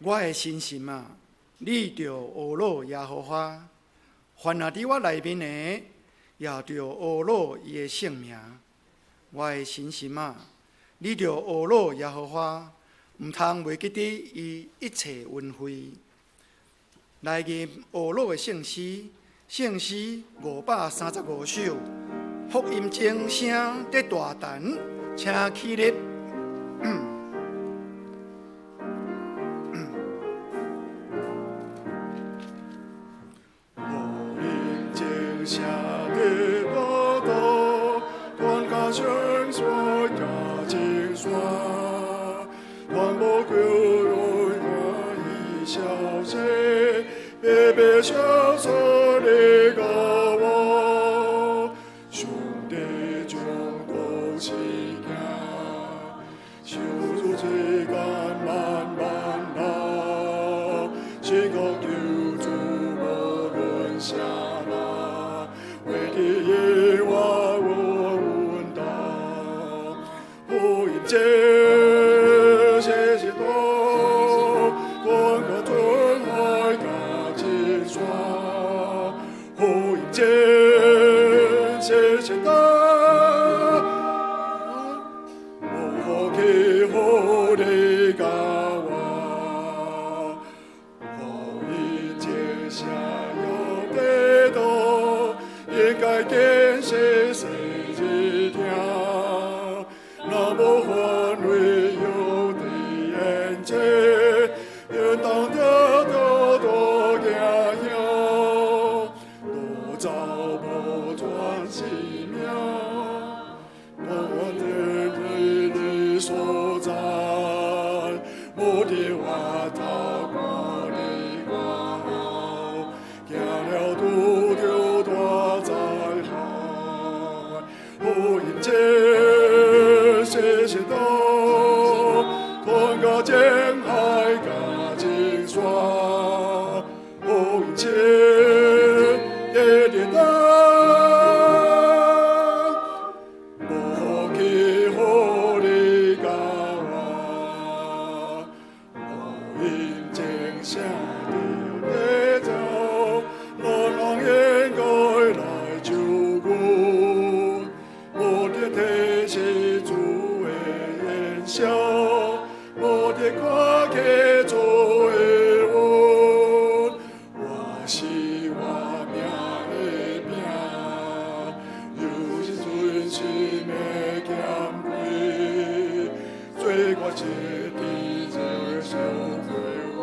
我的身心啊，你著呵咾耶和華；凡若佇我內面的，也著呵咾伊的聖名。我的身心啊，你著呵咾耶和華，毋通袂記得伊一切恩惠。來吟呵咾的聖詩，聖詩535首，福音鐘聲佇大陳，請起立。福音鐘聲佇大道，傳甲聖所加淨山，傳無叫人歡喜消息，白白相送的高我，上帝將國賜行，修如世間萬萬人，神國救主無論啥人，為的耶和華穩當，福音鐘謝謝多，傳個尊愛加淨山，福音鐘謝謝多，無可好的教我，福音鐘聲有得到，應該見識誰之聽，若無範圍有的眼睛，應當得到多驚嚇，多走無傳奇妙，我的你所在，無的話透過你光，行了拄著大災害，福音鐘謝謝多，傳甲江海加淨山，福音鐘滴滴答，無去好的教我，福音鐘聲得走，人人應該來就顧，無得提起主的言笑，無得看起主的恩，我是我命的命，有時準心的謙卑，罪過徹底接受歸我，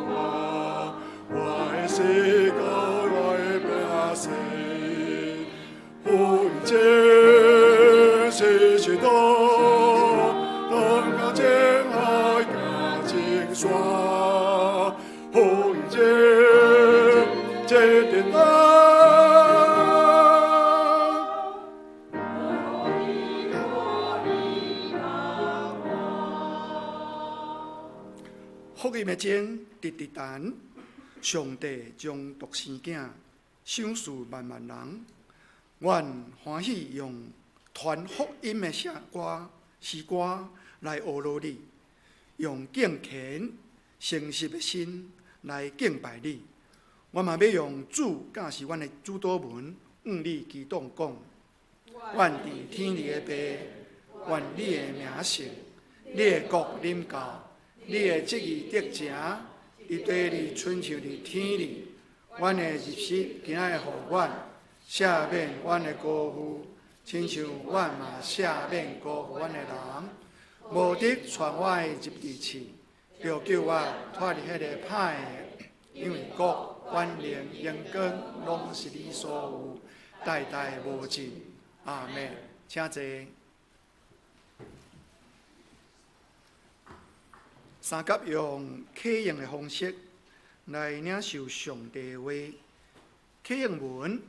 我的世界我的百姓，福音鐘謝謝多，傳甲江海加淨山，福音鐘這點答。福音的鐘直直陳，上帝將獨生囝賞賜萬萬人，阮歡喜用傳福音的聖歌、詩歌來呵咾你，用敬虔、誠實的心來敬拜你。我嘛欲用主教示阮的主禱文，向你祈禱講：阮佇天裡的爸，願你的名聖，你的國臨到，你的旨意得成，佇地裡親像佇天裡。阮的日食今仔日予阮，赦免阮的過負，親像阮嘛赦免辜負阮的人。無得帶阮入佇試，著救阮脫離彼个歹的，因為國、權能、榮光，攏是你所有，代代無盡。阿們。請坐。三甲用啟應的方式來領受上帝的話。啟應文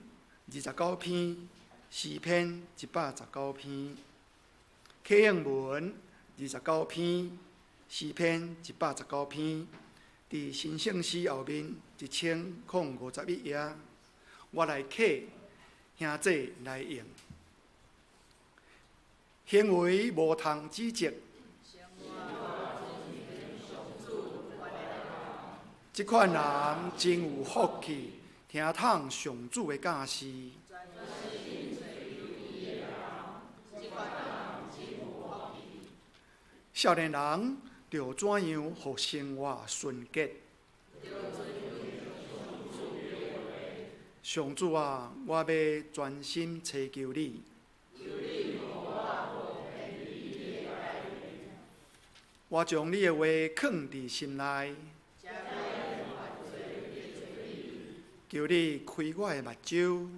29篇，詩篇119篇。啟應文29篇，詩篇119篇，佇新聖詩後面1051頁，我來啟，兄姊來應。行為無通指責。這款人真有福氣，聽從上主的教示。少年人著怎樣予生活純潔？上主啊，我欲專心尋求你。我將你的話囥佇心內。求你開我的目睭。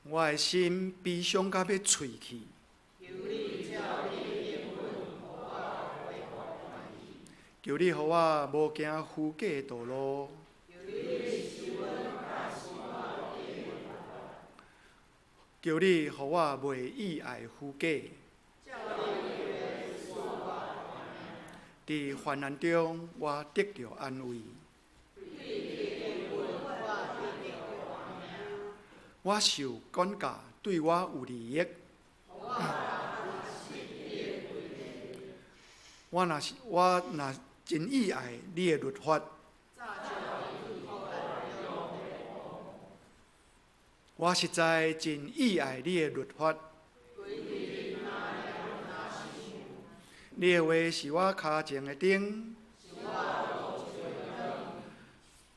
我的心悲傷到欲碎去。求你予我無行虛假的道路。求你予我袂意愛虛假。佇患難中，我得著安慰。我受管教對我有利益。我若是我若真意愛你的律法。我實在真意愛你的律法。你的話是我跤前的燈。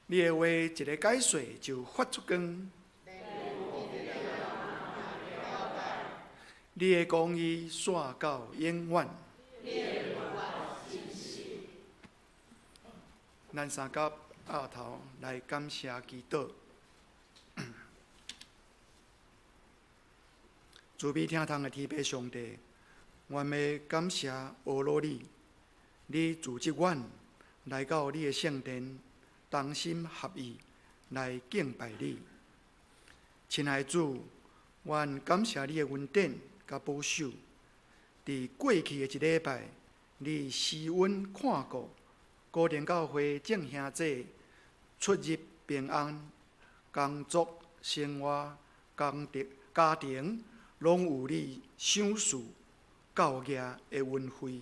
你的話一个解說就發出光。你的公義紲到永遠。咱三甲額頭來感謝祈禱。慈悲疼痛的天父上帝，阮欲感謝阿羅你，你組織阮來到你的聖殿，同心合意來敬拜你。親愛的主，阮感謝你的恩典佮保守。佇過去的一禮拜，你施恩看顧，高定教會眾兄弟出入平安，工作、生活、工作、家庭，攏有你賞賜教業的恩惠。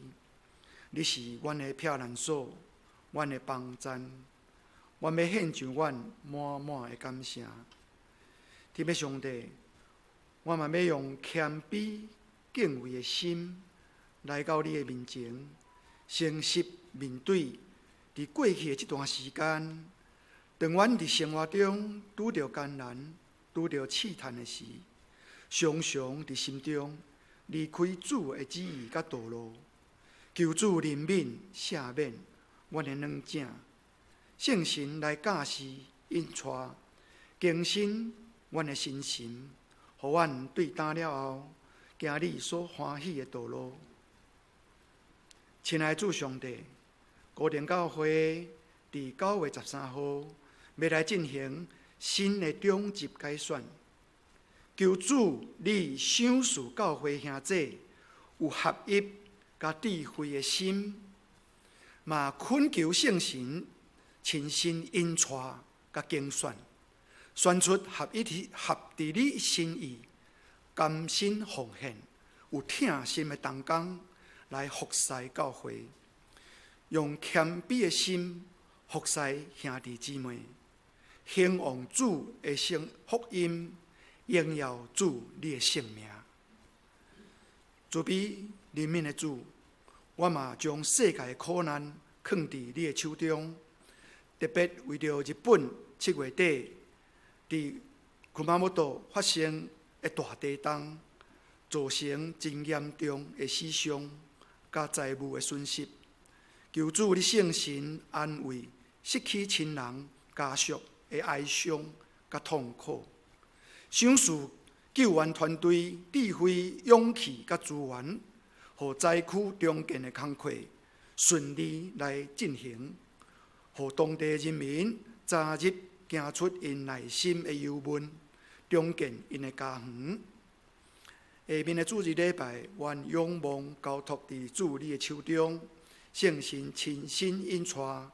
你是阮的避難所，阮的幫贊，阮欲獻上阮滿滿的感謝。天父上帝，我嘛欲用謙卑敬畏的心來到你的面前，誠實面對佇過去的這段時間，當阮佇生活中拄著艱難、拄著試探的時，常常佇心中離開主的旨意佮道路，求主憐憫赦免阮的軟正，聖神來教示引帶，更新阮的心神，予阮對今了後行你所歡喜的道路。親愛主上帝，高定教會佇9月13號欲來進行新的長執改選，求主你賞賜教會兄弟有合一佮智慧的心，嘛懇求聖神親身引帶佮揀選，選出合一合佇你心意、甘心奉獻、有疼心的同工來服侍教會，用謙卑的心服侍兄弟姊妹，興旺主的聖福音，榮耀主你的聖名。慈悲憐憫的主，我嘛將世界的苦難囥佇你的手中，特別為著日本7月底佇熊本發生的大地震，造成真嚴重的死傷佮財物的損失。求主你聖神安慰失去親人家屬的哀傷佮痛苦，賞賜救援團隊智慧、勇氣佮資源，予災區重建的工課順利來進行，予當地人民早日行出𪜶內心的憂悶，重建𪜶的家園。下面的主日禮拜，阮仰望交託佇主你的手中，聖神親身引帶，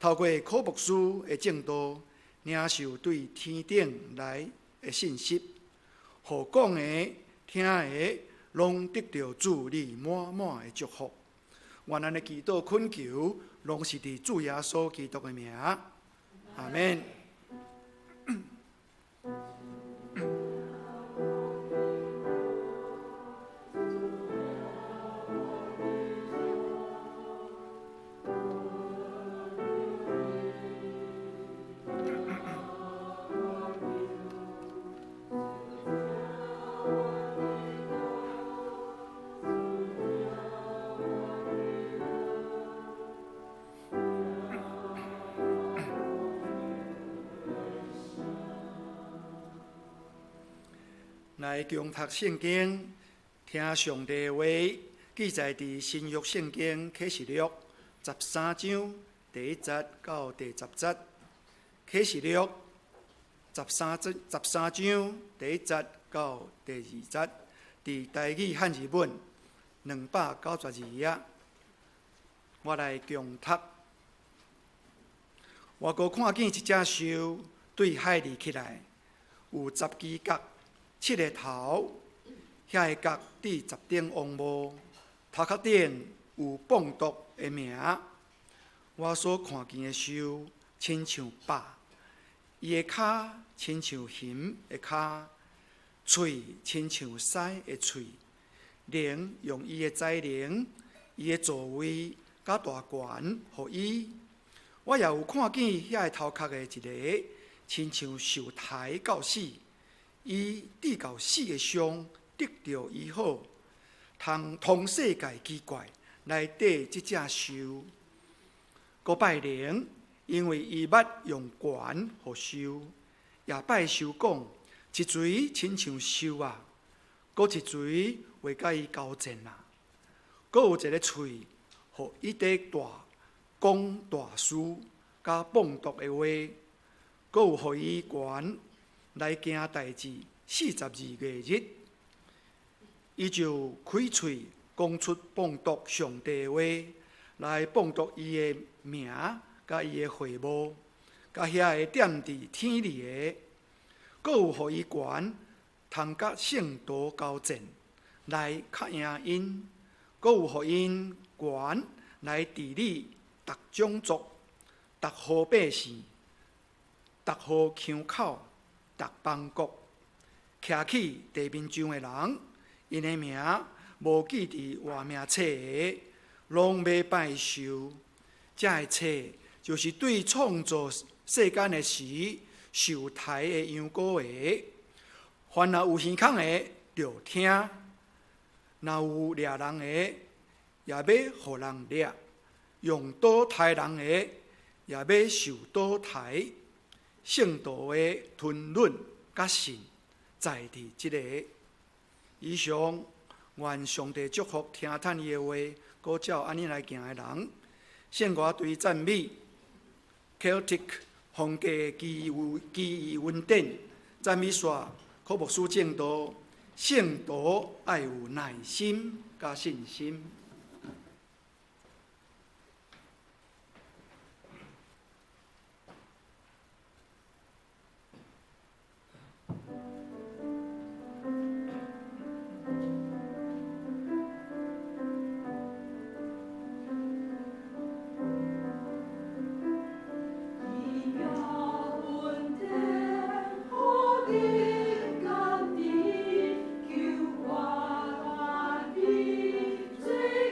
透過柯牧師的證道，領受對天頂來的信息，予講的、聽的，攏得著主你滿滿的祝福。願咱的祈禱懇求，攏是佇主耶穌基督的名。阿們。來共讀聖經，聽上帝話，記載佇新約聖經啟示錄十三章第一節到第十節。啟示錄13章第一節到第二節，佇台語漢字本292頁，我來共讀。我閣看見一隻獸對海裡起來，有十支角，七个頭，遐个角戴十頂王帽，頭殼頂有放毒的名。我所看見的獸，親像豹，伊的跤親像熊的跤，喙親像獅的喙。靈用伊的才能、伊的座位佮大權予伊。我也有看見遐个頭殼的一个，親像受刣到死。伊直到死的傷得著醫好，通通世界奇怪來綴這隻獸，閣拜靈，因為伊捌用權予獸，也拜獸講，一錘親像獸啊，閣一錘會佮伊交戰啊，閣有一个喙，予伊佇大講大事佮放毒的話，閣有予伊權來行代誌42個月，伊就開喙講出放毒上帝的話，來放毒伊的名、佮伊的會幕、佮遐个踮佇天裡的，閣有予伊權通佮聖徒交戰，來較贏𪜶，閣有予𪜶權來治理逐種族、逐號百姓、逐號腔口、逐邦國。徛起地面上的人，𪜶的名無記佇活命冊的，攏欲拜獸。這个冊就是對創造世間的時受刣的羊羔的。凡若有耳孔的，就聽；若有掠人的，也欲予人掠；用刀刣人的，也欲受刀刣。聖徒的吞忍佮信，在佇這个。以上，願上帝祝福聽趁伊的話，閣照按呢來行的人。聖歌對讚美，Celtic 風格的奇異恩典，讚美煞柯牧師證道，聖徒愛有耐心佮信心。奇妙恩典，予恁家己，求我願意做。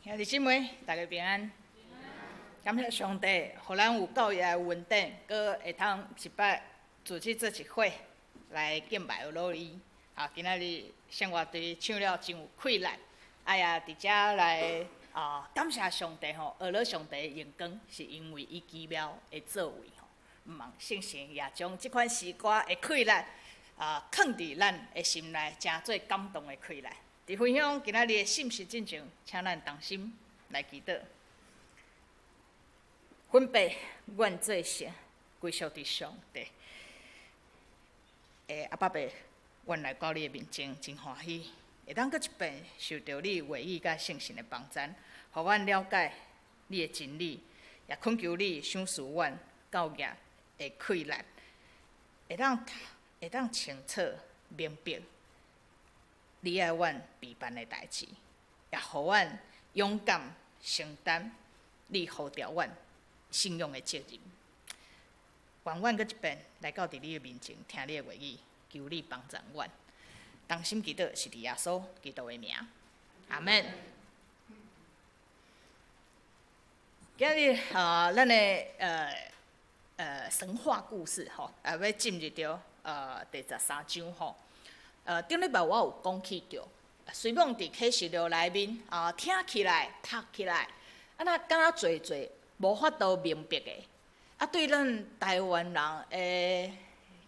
兄弟姊妹，大家平安。感謝上帝，予咱有教會的恩典，閣會通一擺組織做一伙來敬拜老伊。啊，今仔日聖樂隊唱了真有氣力，啊也佇遮來啊感謝上帝吼，學了上帝的榮光，是因為伊奇妙的作為吼。望聖神也將這款詩歌的氣力啊，囥佇咱的心內，成做感動的氣力。佇分享今仔日的信息進前，請咱同心來祈禱。分別阮做聖，歸屬佇上帝。欸，阿爸爸，阮來到你的面前，真歡喜，會當閣一遍受著你話語佮聖神的幫贊，予阮了解你的真理，也懇求你賞賜阮教業的氣力，會當清楚明白你愛阮備辦的代誌，也予阮勇敢承擔你呼召阮信仰的責任。願阮閣一遍來到佇你的面前，聽你的話語，求你幫助阮。同心祈禱是佇耶穌基督的名，阿門。今日啊，咱的神話故事吼，啊，欲進入著第13章吼。頂禮拜我有講起著，雖罔佇啟示錄內面啊，聽起來、讀起來，啊若敢若濟濟無法度明白的。啊，對咱台灣人的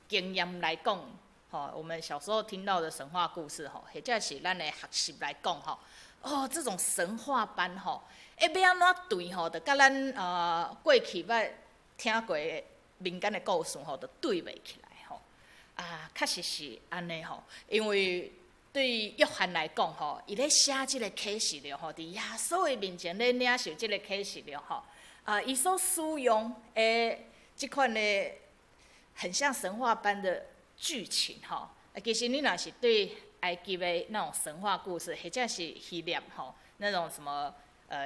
經驗來講，吼，我們小時候聽到的神話故事，吼，或者是咱的學習來講，吼，哦，這種神話般，吼，欸，欲按怎對吼，就佮咱過去捌聽過的民間的故事，吼，就對袂起來，吼。啊，確實是按呢吼，因為對約翰來講，吼，伊咧寫這個啟示錄，吼，佇耶穌的面前咧領受這個啟示錄，吼。啊，伊所使用的這款的很像神話般的劇情，吼，其實你若是對埃及的那種神話故事，或者是希臘吼那種什麼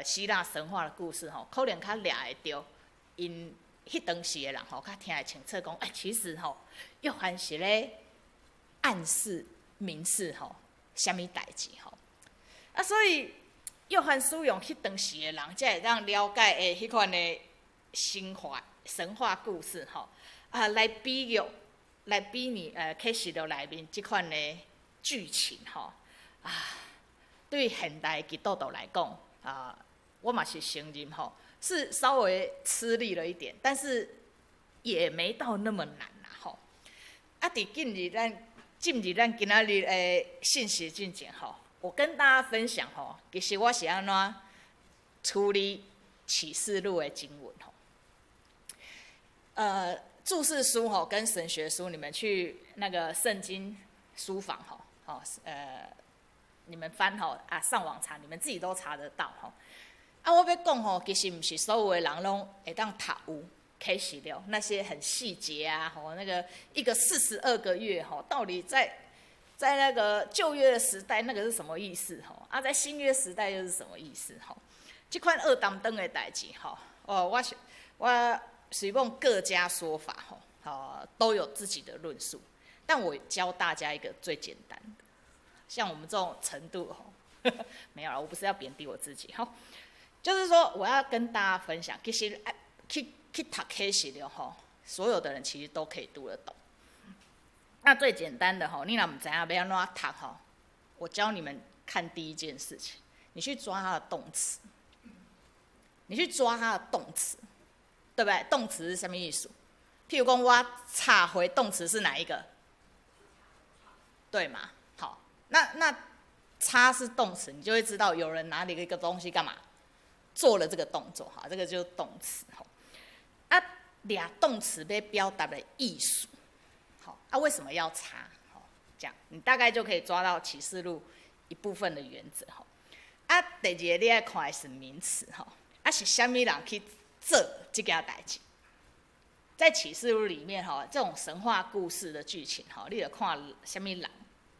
希臘神話的故事，吼，可能較掠會著，𪜶彼當時的人吼較聽會清楚講，欸，其實吼，約翰是咧暗示、明示吼，啥物代誌吼，啊，所以。約翰使用彼當時的人，才會當了解的彼款的神話故事吼，啊，來比喻、來比擬啟示錄內面這款的劇情吼，啊，對現代基督徒來講啊，我嘛是承認吼，是稍微吃力了一點，但是也沒到那麼難啦吼。啊，佇進入咱今仔日的信息進前吼，我跟大家分享吼，其實我是按怎處理啟示錄的經文吼。注釋書吼跟神學書，你們去那個聖經書房吼，吼你們翻吼啊，上網查，你們自己都查得到吼。啊，我欲講吼，其實毋是所有的人攏會當讀有啟示錄那些很細節啊，吼，那個一個42個月吼，到底在那個舊約的時代，那個是什麼意思？吼啊，在新約時代又是什麼意思？吼，這款僫擔當的代誌，吼哦，我是我隨便各家說法，吼，哦，都有自己的論述。但我教大家一個最簡單的，像我們這種程度，吼，沒有啦，我不是要貶低我自己，吼，就是說我要跟大家分享，其實去讀啟示錄，吼，所有的人其實都可以讀得懂。那最簡單的吼，你若毋知影欲按怎讀吼，我教你們看第一件事情，你去抓它的動詞，你去抓它的動詞，對不對？動詞是什麼意思？譬如講我插回動詞是哪一個？對嗎？好，那插是動詞，你就會知道有人拿了一個東西幹嘛，做了這個動作，哈，這個就是動詞，吼。啊，掠動詞欲表達的意思。好，啊，為什麼要插？好，這樣你大概就可以抓到啟示錄一部分的原則。吼，啊，第二個你愛看的是名詞，吼，啊是啥物人去做這件代誌？在啟示錄裡面，吼，這種神話故事的劇情，吼，你著看啥物人，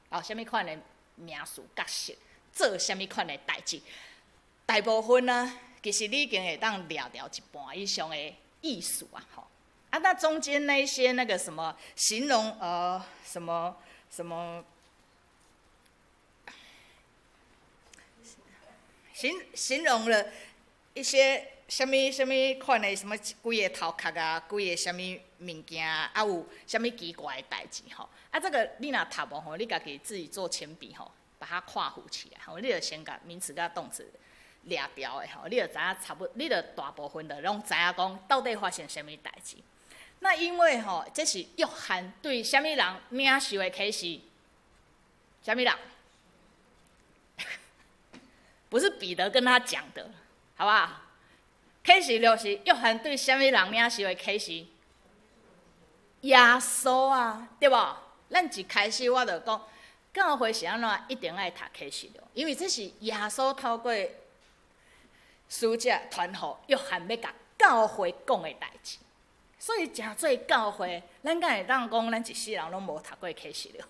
啊，啥物款的名詞角色，做啥物款的代誌。大部分呢，其實你已經會當掠著一半以上的意思啊，吼。啊，那中間那些那個什麼形容什麼什麼形容了一些啥物啥物款的，什麼幾个頭殼啊，幾个啥物物件啊，有啥物奇怪的代誌吼。啊，這個你若讀無吼，你家己自己做鉛筆吼，把它括弧起來吼，你就先共名詞佮動詞掠標的吼，你就知影差不，你就大部分就攏知影講到底發生啥物代誌。那因為吼，這是約翰對啥物人領受的啟示？啥物人？不是彼得跟他講的，好不好？啟示錄是約翰對啥物人領受的啟示？耶穌啊，對無？咱一開始我就講，教會是按怎一定愛讀啟示錄，因為這是耶穌透過使者傳予約翰欲共教會講的代誌。所以誠濟教會，咱敢會當講，咱一世人攏無讀過啟示錄，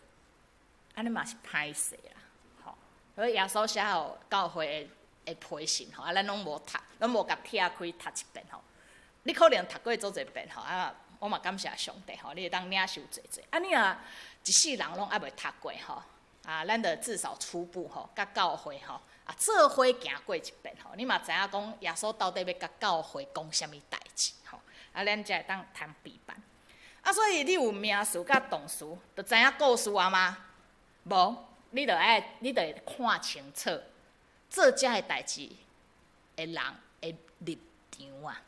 按呢嘛是歹勢啦，吼。所以耶穌寫予教會的批信吼，啊，咱攏無讀，攏無共拆開讀一遍吼。你可能讀過足濟遍吼，啊，我嘛感謝上帝吼，你會當領受濟濟。啊，你若一世人攏猶未讀過吼，啊，咱就至少初步吼，佮教會吼，啊，做伙行過一遍吼，你嘛知影講耶穌到底欲共教會講啥物代誌吼，啊，咱才會當通備辦。啊，所以你有名詞佮動詞，就知影故事啊嗎？無，你就會看清楚做這个代誌的人的立場啊。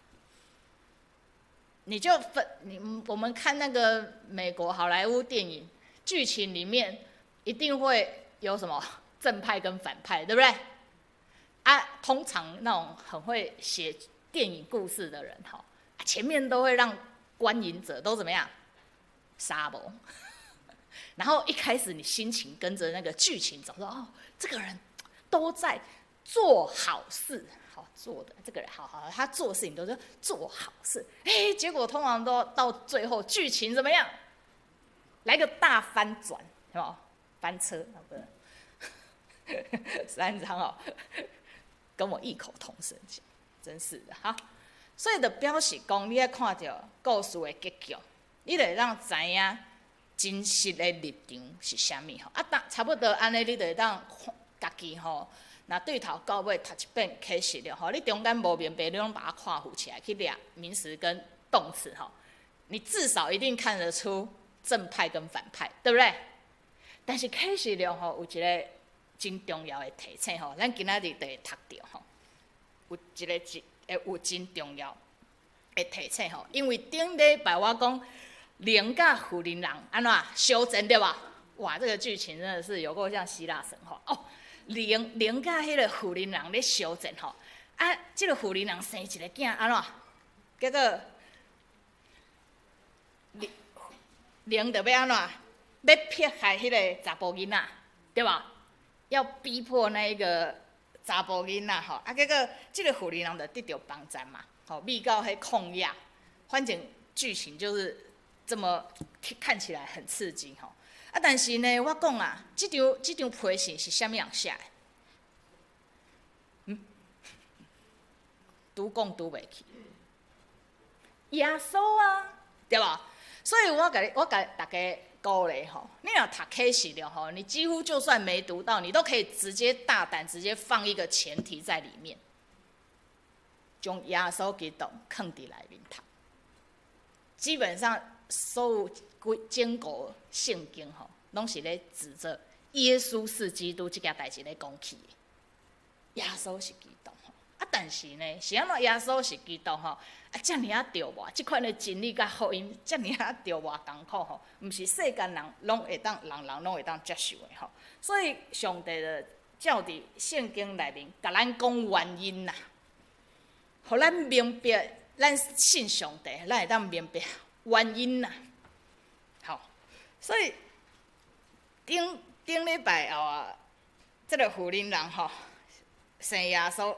你就分你我們看那個美國好萊塢電影劇情裡面，一定會有什麼正派跟反派，對不對？啊，通常那種很會寫電影故事的人，哈，前面都會讓觀影者都怎麼樣？沙無。然後一開始你心情跟着那個劇情走，說哦，這個人都在做好事，好做的這個人，好好，他做事情都是做好事，哎，結果通常都到最後劇情怎麼樣？來個大翻轉，是吧？翻車，不是？三張哦，跟我異口同聲，真是的哈。所以就表示講，你愛看著故事的結局，你就會當知影真實的立場是啥物吼。啊，當差不多按呢，你就會當家己吼，若對頭到尾讀一遍啟示錄吼，你中間無明白，你攏把它括弧起來去掠名詞跟動詞吼，你至少一定看得出正派跟反派，對不對？但是啟示錄吼有一個真重要的提醒吼，咱今仔日就會讀著吼，有一個真會有真重要的提醒吼，因為頂禮拜我講靈佮婦人人按怎相戰對吧？哇，這個劇情真的是有夠像希臘神話哦！靈靈佮彼個婦人人咧相戰吼，啊，這個婦人人生一個囝按怎？結果靈靈就欲按怎？欲迫害彼個查埔囡仔，對吧？要逼迫那一個查埔囡仔吼，啊，結果這個婦人人就得著幫贊嘛，吼，覓到彼曠野，反正劇情就是這麼看起來很刺激吼。啊，但是呢，我講啊，這張批信是啥物人寫的？嗯，拄講拄袂去，耶穌啊，對吧？所以我共你，我共大家鼓勵吼，你若讀啟示錄吼，你幾乎就算沒讀到，你都可以直接大膽直接放一個前提在裡面，將耶穌基督囥佇內面讀。基本上所有規整個聖經吼，攏是咧指著耶穌是基督這件代誌咧講起的。耶穌是基督吼，啊，但是呢，是按怎耶穌是基督吼？啊，遮爾仔著無，這款的真理佮福音，遮爾仔著無艱苦吼，毋是世間人攏會當，人人攏會當接受的吼。所以上帝就照佇聖經內面，共咱講原因啦，予咱明白，咱信上帝，咱會當明白原因啦。好，所以頂頂禮拜哦，這個婦人人吼，生耶穌，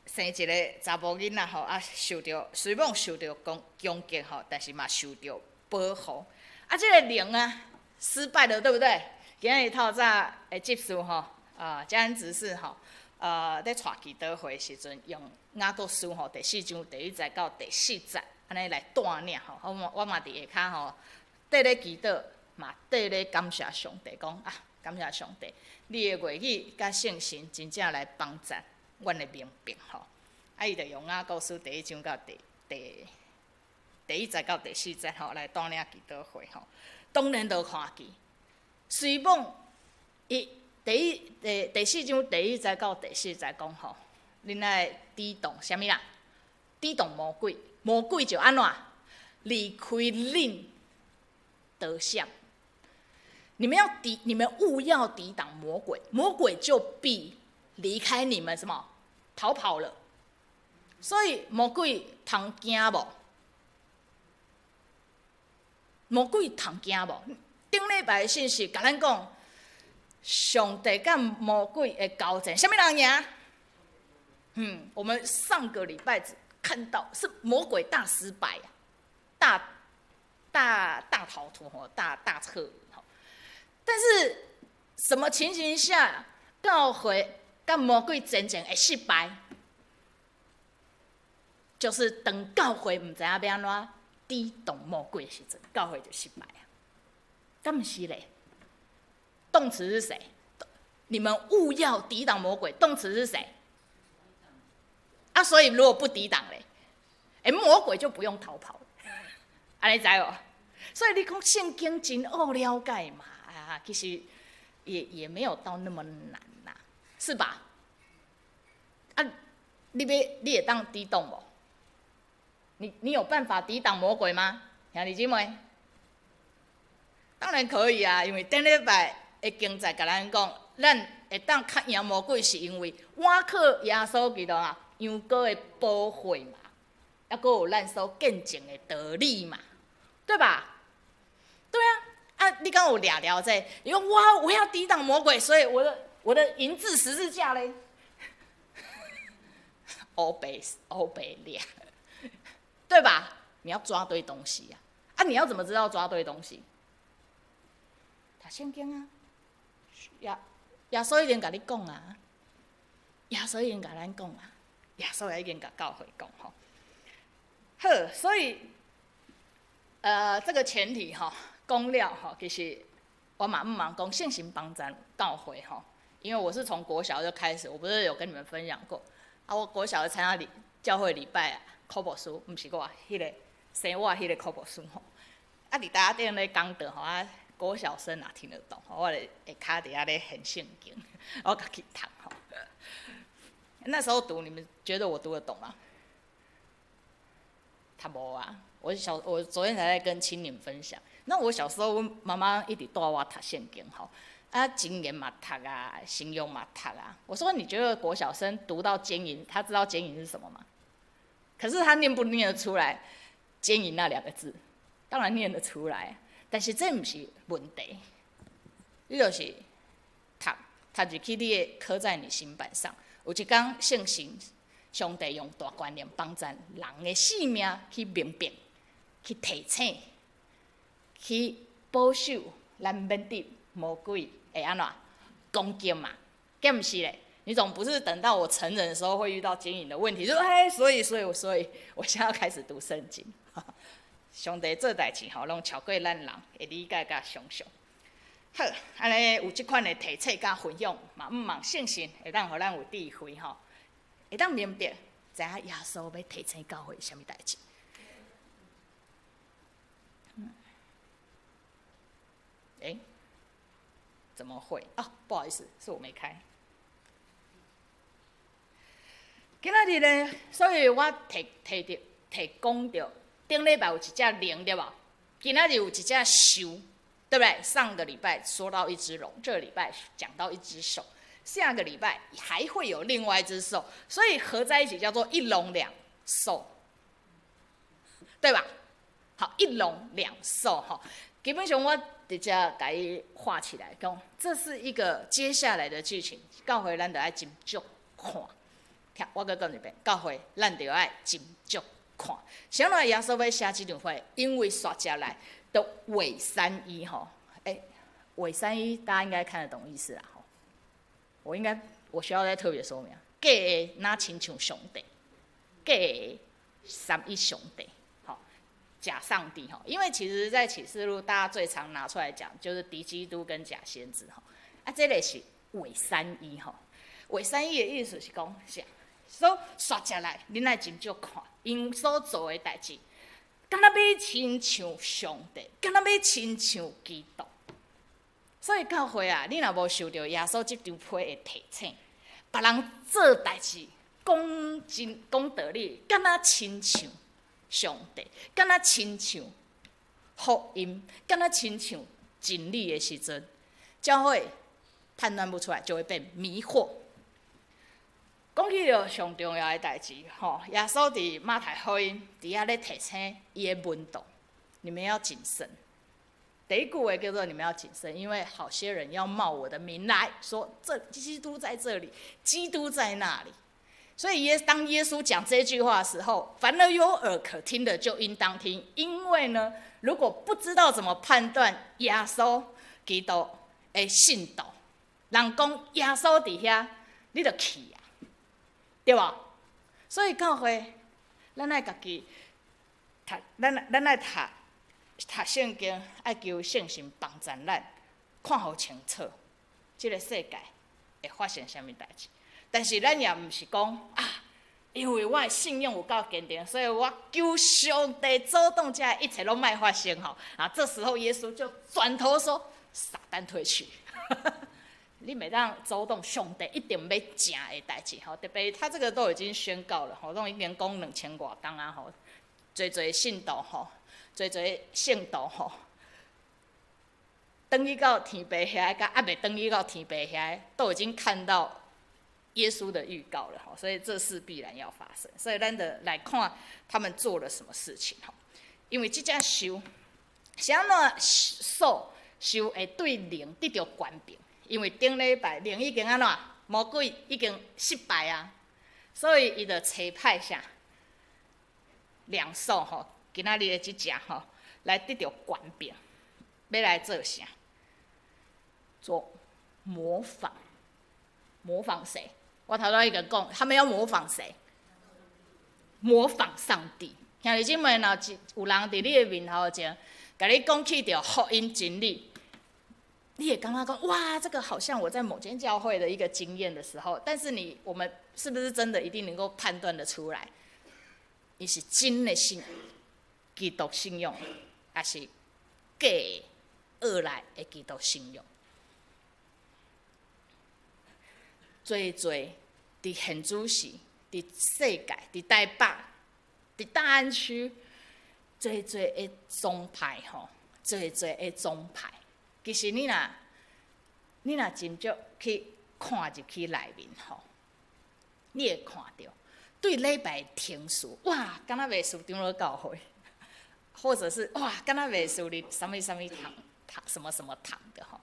生一個查某囡仔吼，啊，受著雖罔受著攻擊吼，但是嘛受著保護。啊，這個靈啊，失敗了，對不對？今日透早的執事吼，啊，嘉恩執事吼，咧帶祈禱會時陣，用雅各書吼第四章第一節到第四節，按呢來帶領吼。我嘛佇下跤吼，綴咧祈禱，嘛綴咧感謝上帝，講啊，感謝上帝，你的話語佮聖神真正來幫助阮的明白吼。啊，伊就用雅各書第一章到第一節到第四節吼來帶領祈禱會吼。當然就看見，雖罔伊第一第第四章第一節到第四節講吼，恁愛抵擋啥物啦？抵擋魔鬼，魔鬼就按怎離開恁逃閃。你們要抵，你們務要抵擋魔鬼，魔鬼就必離開你們，什麼逃跑了。所以魔鬼通驚無？魔鬼通驚無？頂禮拜的信息共咱講，上帝佮魔鬼的交戰，啥物人贏？我們上個禮拜只看到是魔鬼大失敗啊，大大大逃脫吼，大大撤吼。但是什麼情形下教會佮魔鬼戰爭會失敗？就是當教會毋知影欲按怎抵擋魔鬼的時陣，教會就失敗啊。敢毋是咧？動詞是誰？你們務要抵擋魔鬼，動詞是誰？啊，所以如果不抵擋咧，欸，魔鬼就不用逃跑。按呢知無？所以你講聖經真好了解嘛？啊，其實也沒有到那麼難啦，是吧？啊，你會當抵擋無？你有辦法抵擋魔鬼嗎？兄弟姊妹？當然可以啊，因為頂禮拜的經節共咱講，咱會當較贏魔鬼，是因為倚靠耶穌基督啊，羊羔的寶血嘛，猶閣有咱所見證的道理嘛，對吧？對啊，啊，你敢有掠牢這個？你講我要抵擋魔鬼，所以我的銀質十字架咧，烏白烏白掠，對吧？你要抓對東西呀，啊，你要怎麼知道抓對東西？讀聖經啊，耶穌已經共你講啊，耶穌已經共咱講啊，耶穌也已經共教會講吼。好，所以，這個前提吼，講了吼，其實我嘛毋茫講聖神幫贊教會吼，因為我是從國小就開始，我不是有跟你們分享過啊？我國小就參加禮教會禮拜啊，柯牧師，毋是我，彼個生我彼個柯牧師吼，啊，佇台仔頂咧講道吼啊。國小生哪聽得懂？我咧下跤佇遐咧現聖經，我家己讀吼。那時候讀，你們覺得我讀得懂嗎？讀無啊！我昨天才在跟青年分享。那我小時候，媽媽一直帶我讀聖經吼，啊，箴言嘛讀啊，新約嘛讀啊。我說你覺得國小生讀到姦淫，他知道姦淫是什麼嗎？可是他念不念得出來“姦淫”那兩個字？當然念得出來。但是這毋是問題，你就是讀讀入去，你會刻在你心版上。有一工聖神上帝用大權能幫贊人的性命去明白、去提醒、去保守咱免得魔鬼會按怎攻擊嘛？敢毋是咧？你總不是等到我成人的時候會遇到姦淫的問題，說哎，所以，我現在要開始讀聖經。上帝做代誌吼，攏超過咱人的理解佮想象。好，按呢有這款的提醒佮分享，嘛毋茫聖神會當予咱有智慧吼，會當明白，知影耶穌欲提醒教會啥物代誌。欸，怎麼會？哦，不好意思，是我沒開。今仔日咧，所以我提提著提講著。頂禮拜有一隻龍對無？今仔日有一隻獸，對不對？上個禮拜說到一隻龍，這個禮拜講到一隻獸，下個禮拜還會有另外一隻獸，所以合在一起叫做一龍兩獸，對吧？好，一龍兩獸哈，基本上我直接共伊畫起來，講這是一個接下來的劇情，教會咱就愛斟酌看，聽我閣講一遍，教會咱就愛斟酌看。啥物耶穌欲寫這段話？因為煞接來的偽三一吼，欸，偽三一大家應該看得懂意思啦吼。我應該我需要再特別說明，假的若親像上帝，假的三一上帝，吼，假上帝吼，因為其實，在啟示錄，大家最常拿出來講，就是敵基督跟假先知吼。啊，這个是偽三一吼，偽三一的意思是講啥？所煞接來，恁愛斟酌看，𪜶所做的代誌，敢若欲親像上帝，敢若欲親像基督。所以教會啊，你若無受著耶穌這張批的提醒，別人做代誌講真講道理，敢若親像上帝，敢若親像福音，敢若親像真理的時陣，教會判斷不出來，就會被迷惑。講起著上重要的代誌，吼，耶穌佇馬太福音佇遐咧提醒伊的門徒，你們要謹慎。第一句話叫做你們要謹慎，因為好些人要冒我的名來說，這基督在這裡，基督在那裡。所以當耶穌講這句話的時候，凡而有耳可聽的就應當聽，因為呢，如果不知道怎麼判斷耶穌基督的信徒，人講耶穌佇遐，你就去啊，對無？所以教會，咱愛家己讀，咱愛讀讀聖經，愛求聖神幫助咱，看予清楚，這个世界會發生啥物代誌。但是咱也毋是講啊，因為我的信仰有夠堅定，所以我求上帝阻擋這一切攏莫發生吼。啊，這時候耶穌就轉頭說：“撒旦退去。”你袂當阻擋上帝一定欲成的代誌吼，特別他這個都已經宣告了吼，攏已經講兩千外冬啊吼，濟濟信徒吼，濟濟聖徒吼，轉去到天父遐，佮猶未轉去到天父遐，都已經看到耶穌的預告了，所以這事必然要發生。所以咱就來看他們做了什麼事情吼，因為這隻獸是按怎獸獸會對靈得著權柄？因為頂禮拜靈已經按怎魔鬼已經失敗啊，所以伊就差派啥兩獸吼，今仔日的這隻吼來得著權柄，欲來做啥？做模仿，模仿誰？我頭拄已經講，他們要模仿誰？模仿上帝。兄弟姊妹，若有人佇你的面頭前，共你講起著福音真理，你會感覺講哇，這個好像我在某間教會的一個經驗的時候，但是我們是不是真的一定能夠判斷得出來？伊是真的信基督信仰，還是假的學來的基督信仰？濟濟佇現主時，佇世界，佇台北，佇大安區，濟濟的宗派吼，濟濟的宗派，其實你若斟酌去看入去內面吼，你會看著對禮拜程序，哇，敢若袂輸長老教會，或者是哇，敢若袂輸佇啥物啥物堂堂什麼什麼堂的吼。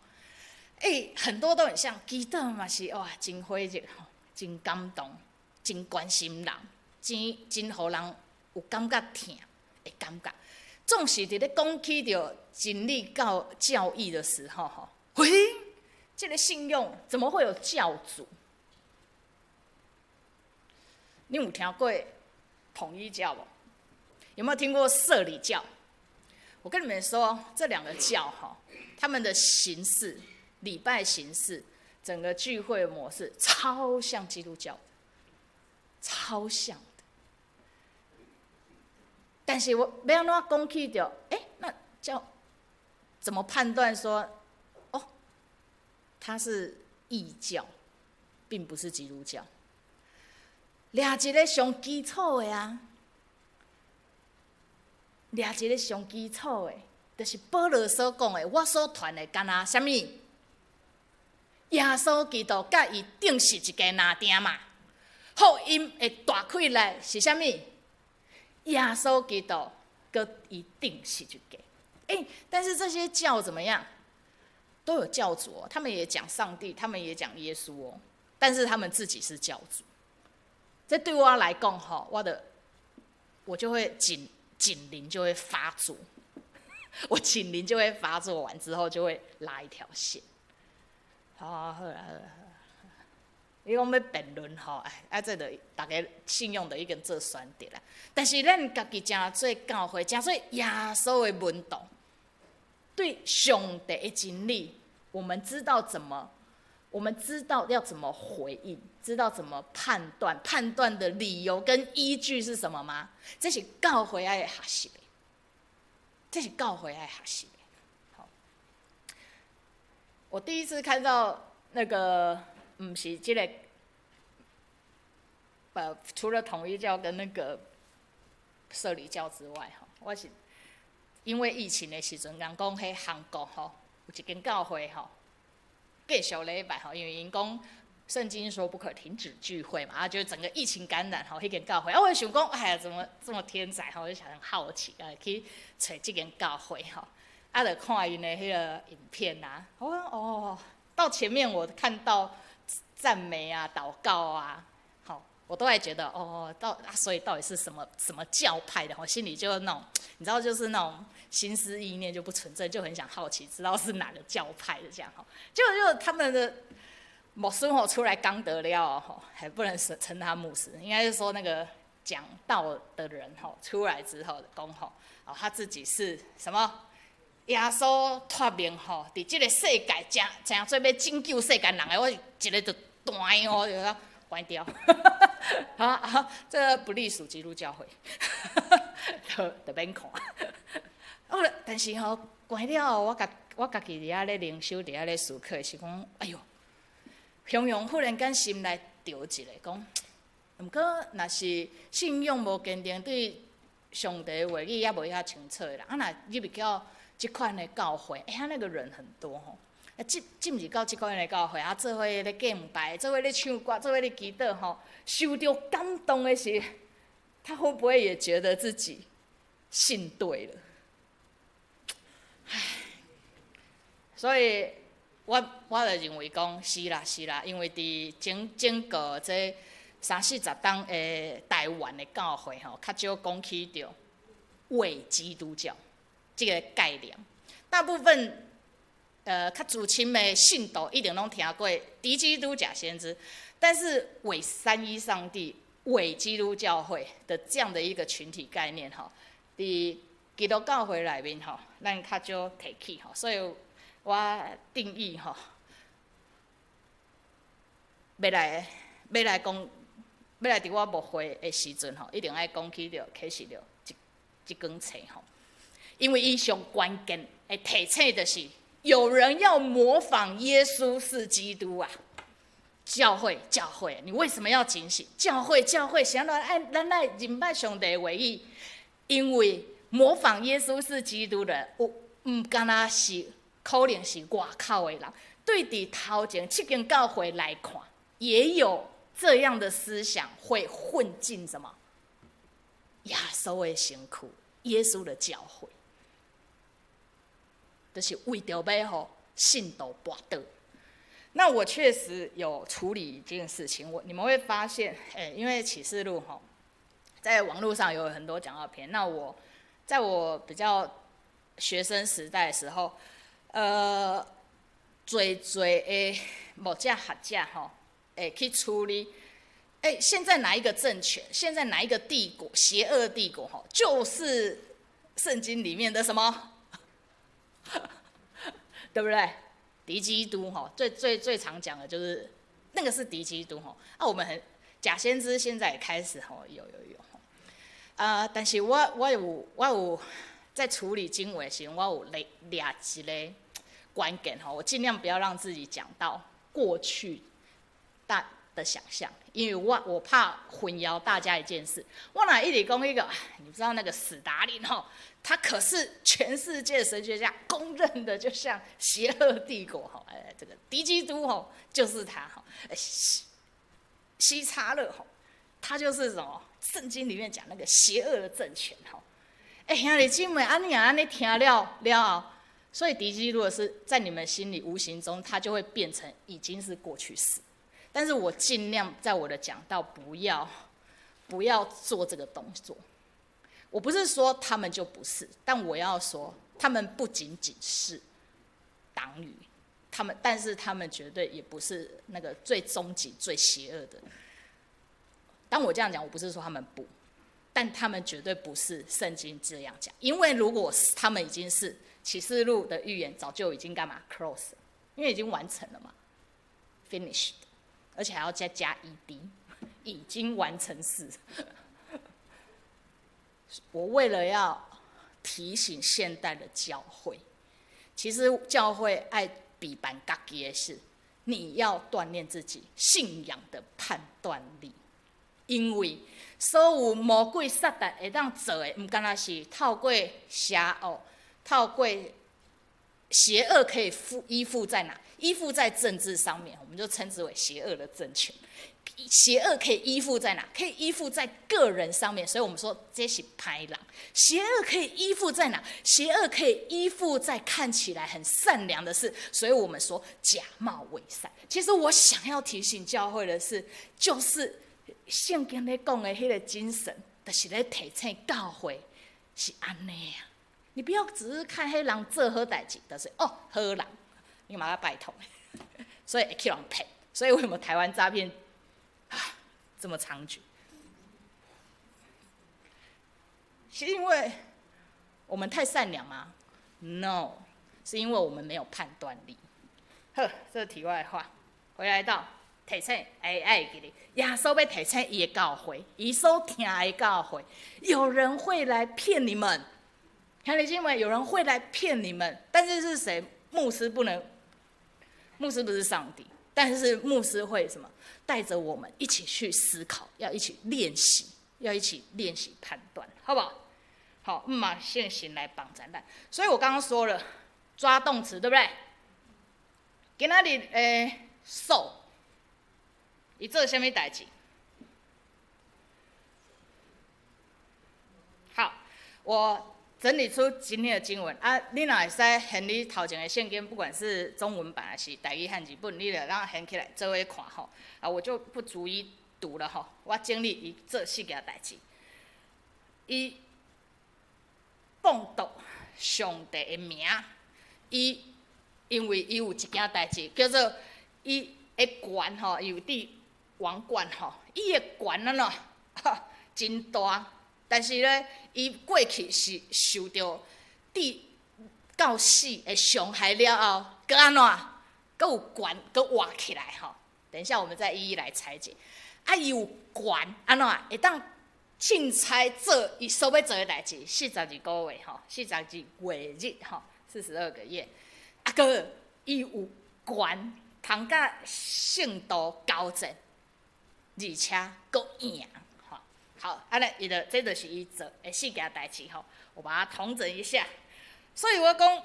欸，很多都很像，祈禱嘛是哇，真火熱吼，真感動，真關心人，真真予人有感覺疼的感覺。總是佇咧講起著真理教教義的時候，吼，喂，這個信仰怎麼會有教主？你有聽過統一教無？有沒有聽過攝理教？我跟你們說，這兩個教哈，他們的形式、禮拜形式、整個聚會模式，超像基督教的，超像的。但是我欲按怎講起著，欸，那叫怎麼判斷說，哦，他是異教，並不是基督教。掠一个上基礎的啊，掠一个上基礎的，就是保羅所講的，我所傳的，敢若啥物？耶穌基督佮伊釘十字架若定嘛，福音的大開來是啥物？耶穌基督佮伊釘十字架。欸，但是這些教怎麼樣？都有教主哦，他們也講上帝，他們也講耶穌哦，但是他們自己是教主。這對我來講吼，我就會警鈴就會發作，我警鈴就會發作完之後就會拉一條線。好，好啦，好啦，你講欲辯論吼，哎，啊，這就逐家信用就已經做選擇啦。但是咱家己成做教會，成做耶穌的門徒，對上帝的真理，我們知道怎麼，我們知道要怎麼回應，知道怎麼判斷，判斷的理由跟依據是什麼嗎？這是教會愛學習的，這是教會愛學習的。好，我第一次看到那個，毋是這个，除了統一教跟那個攝理教之外，吼，我是因為疫情的時陣，人講彼韓國吼有一間教會吼，繼續禮拜吼，因為𪜶講聖經說不可停止聚會嘛，啊，就整個疫情感染吼，彼間教會，啊，我想講，哎呀，怎麼這麼天才吼，我就想很好奇啊，去揣這間教會吼，啊，就看𪜶的彼个影片啊，我講哦，到前面我看到讚美啊，禱告啊，好，我都會覺得哦，到啊，所以到底是什麼什麼教派的？我心裡就那種，你知道，就是那種心思意念就不純正，就很想好奇，知道是哪個教派的這樣哈。就他們的牧師吼出來講道了吼，還不能稱他牧師，應該是說那個講道的人吼出來之後的講吼，哦，他自己是什麼？耶穌託命吼，佇這個世界成成做欲拯救世間人的，我一个就斷哦，就講關掉。好好，這個不隸屬基督教會，就免看。哦，但是吼，關了後，我家己佇遐咧靈修，佇遐咧思考，是講，哎喲，雄雄忽然間心內著一个講，毋過若是信仰無堅定，對上帝話語猶無遐清楚的啦，啊，若入去到這款的教會，欸，遐那個人很多吼，啊，進入到這款的教會，啊，做伙咧敬拜，做伙咧唱歌，做伙咧祈禱吼，受著感動的是，他會不會也覺得自己信對了？唉，所以我就認為講是啦是啦，因為佇整整個這三四十冬的台灣的教會吼，較少講起著偽基督教這个概念，大部分較資深的信徒一定攏聽過敵基督假先知，但是偽三一上帝、偽基督教會的這樣的一個群體概念吼，佇基督教會內面吼，咱較少提起吼，所以我定義吼，欲來講，欲來佇我牧會的時陣吼，一定愛講起著啟示錄這卷冊吼。因為伊上關鍵的提醒就是有人要模仿耶穌是基督啊！教會，教會，你為什麼要警醒？教會，教會，想來愛咱來認捌上帝話語，因為模仿耶穌是基督的，有毋干焦是可能是外口的人，對佇頭前七間教會來看，也有這樣的思想會混進什麼？耶穌的身軀，耶穌的教會。就是為著欲予信徒跋倒。那我確實有處理一件事情，你們會發現，欸，因為啟示錄吼，在網絡上有很多講道片。那我在我比較學生時代的時候，濟濟的牧者學者吼，會去處理。欸，現在哪一個政權？現在哪一個帝國？邪惡帝國吼，就是聖經裡面的什麼？對不對？敵基督吼，最最最常講的就是那個是敵基督吼。啊，我們很假先知現在也開始吼，有有有吼。啊，但是我有在處理經文時，我有掠掠一个關鍵吼，我盡量不要讓自己講到過去大的想象，因為我怕混淆大家一件事。我若一直講一個，你知道那個史達林吼，他可是全世界神學家公認的，就像邪惡帝國吼，哎，這個敵基督吼，就是他吼，希特勒吼，他就是什麼聖經裡面講那個邪惡的政權吼。哎，兄弟姊妹，按呢按呢聽了了後，所以敵基督是在你們心裡無形中，他就會變成已經是過去式。但是我盡量在我的講道不要做這個動作。我不是說他們就不是，但我要說，他們不僅僅是黨羽，他們是他們，但是他們絕對也不是那個最終極、最邪惡的。當我這樣講，我不是說他們不，但他們絕對不是聖經這樣講。因為如果他們已經是啟示錄的預言，早就已經幹嘛 close，因為已經完成了嘛，finished，而且還要再加 ed，已經完成式。我為了要提醒現代的教會，其實教會愛比辦家己的事，你要鍛鍊自己信仰的判斷力，因為所有魔鬼撒旦會當做的，毋干焦是透過邪惡，透過邪惡可以附依附在哪？依附在政治上面，我們就稱之為邪惡的政權。邪惡可以依附在哪？可以依附在個人上面，所以我們說這是歹人。邪惡可以依附在哪？邪惡可以依附在看起來很善良的事，所以我們說假冒為善。其實我想要提醒教會的是，就是聖經咧講的彼個精神，就是咧提醒教會是按呢啊。你不要只是看彼人做好代誌，就是哦好人，你嘛要拜託，所以會去人騙。所以為什麼台灣詐騙啊這麼猖獗？是因為我們太善良嗎？No，是因為我們沒有判斷力。好，這是題外話，回來到提醒，哎愛記得，耶穌欲提醒伊的教會，伊所疼的教會，有人會來騙你們。兄弟姐妹，有人會來騙你們，但是是誰？牧師不能，牧師不是上帝，但是牧師會什麼？帶着我們一起去思考，要一起練習，要一起練習判斷，好不好？好，毋嘛信神來幫助咱。所以我剛剛說了，抓動詞，對不對？今仔日掃，伊做啥物代誌？好，我整理出今天的經文啊，你若會使掀你頭前的聖經，不管是中文版還是台語漢字本，你就通掀起來做伙看吼。啊，我就不逐一讀了吼。我整理伊做四件代誌，伊謗讟上帝的名，伊因為伊有一件代誌叫做伊的權吼，伊有戴王冠吼，伊的權按怎真大。但是咧，伊過去是受著治到死的傷害了後，閣按怎？閣有權，閣活起來吼。等一下，我們再一一來拆解。啊，伊有權按怎？會當凊彩做伊所欲做的代誌，四十二個月吼，四十二月日吼，42個月。啊，閣伊有權通佮聖徒交戰，而且閣贏。好，按呢，伊就這就是伊做的四件代誌吼，我把它統整一下。所以我講，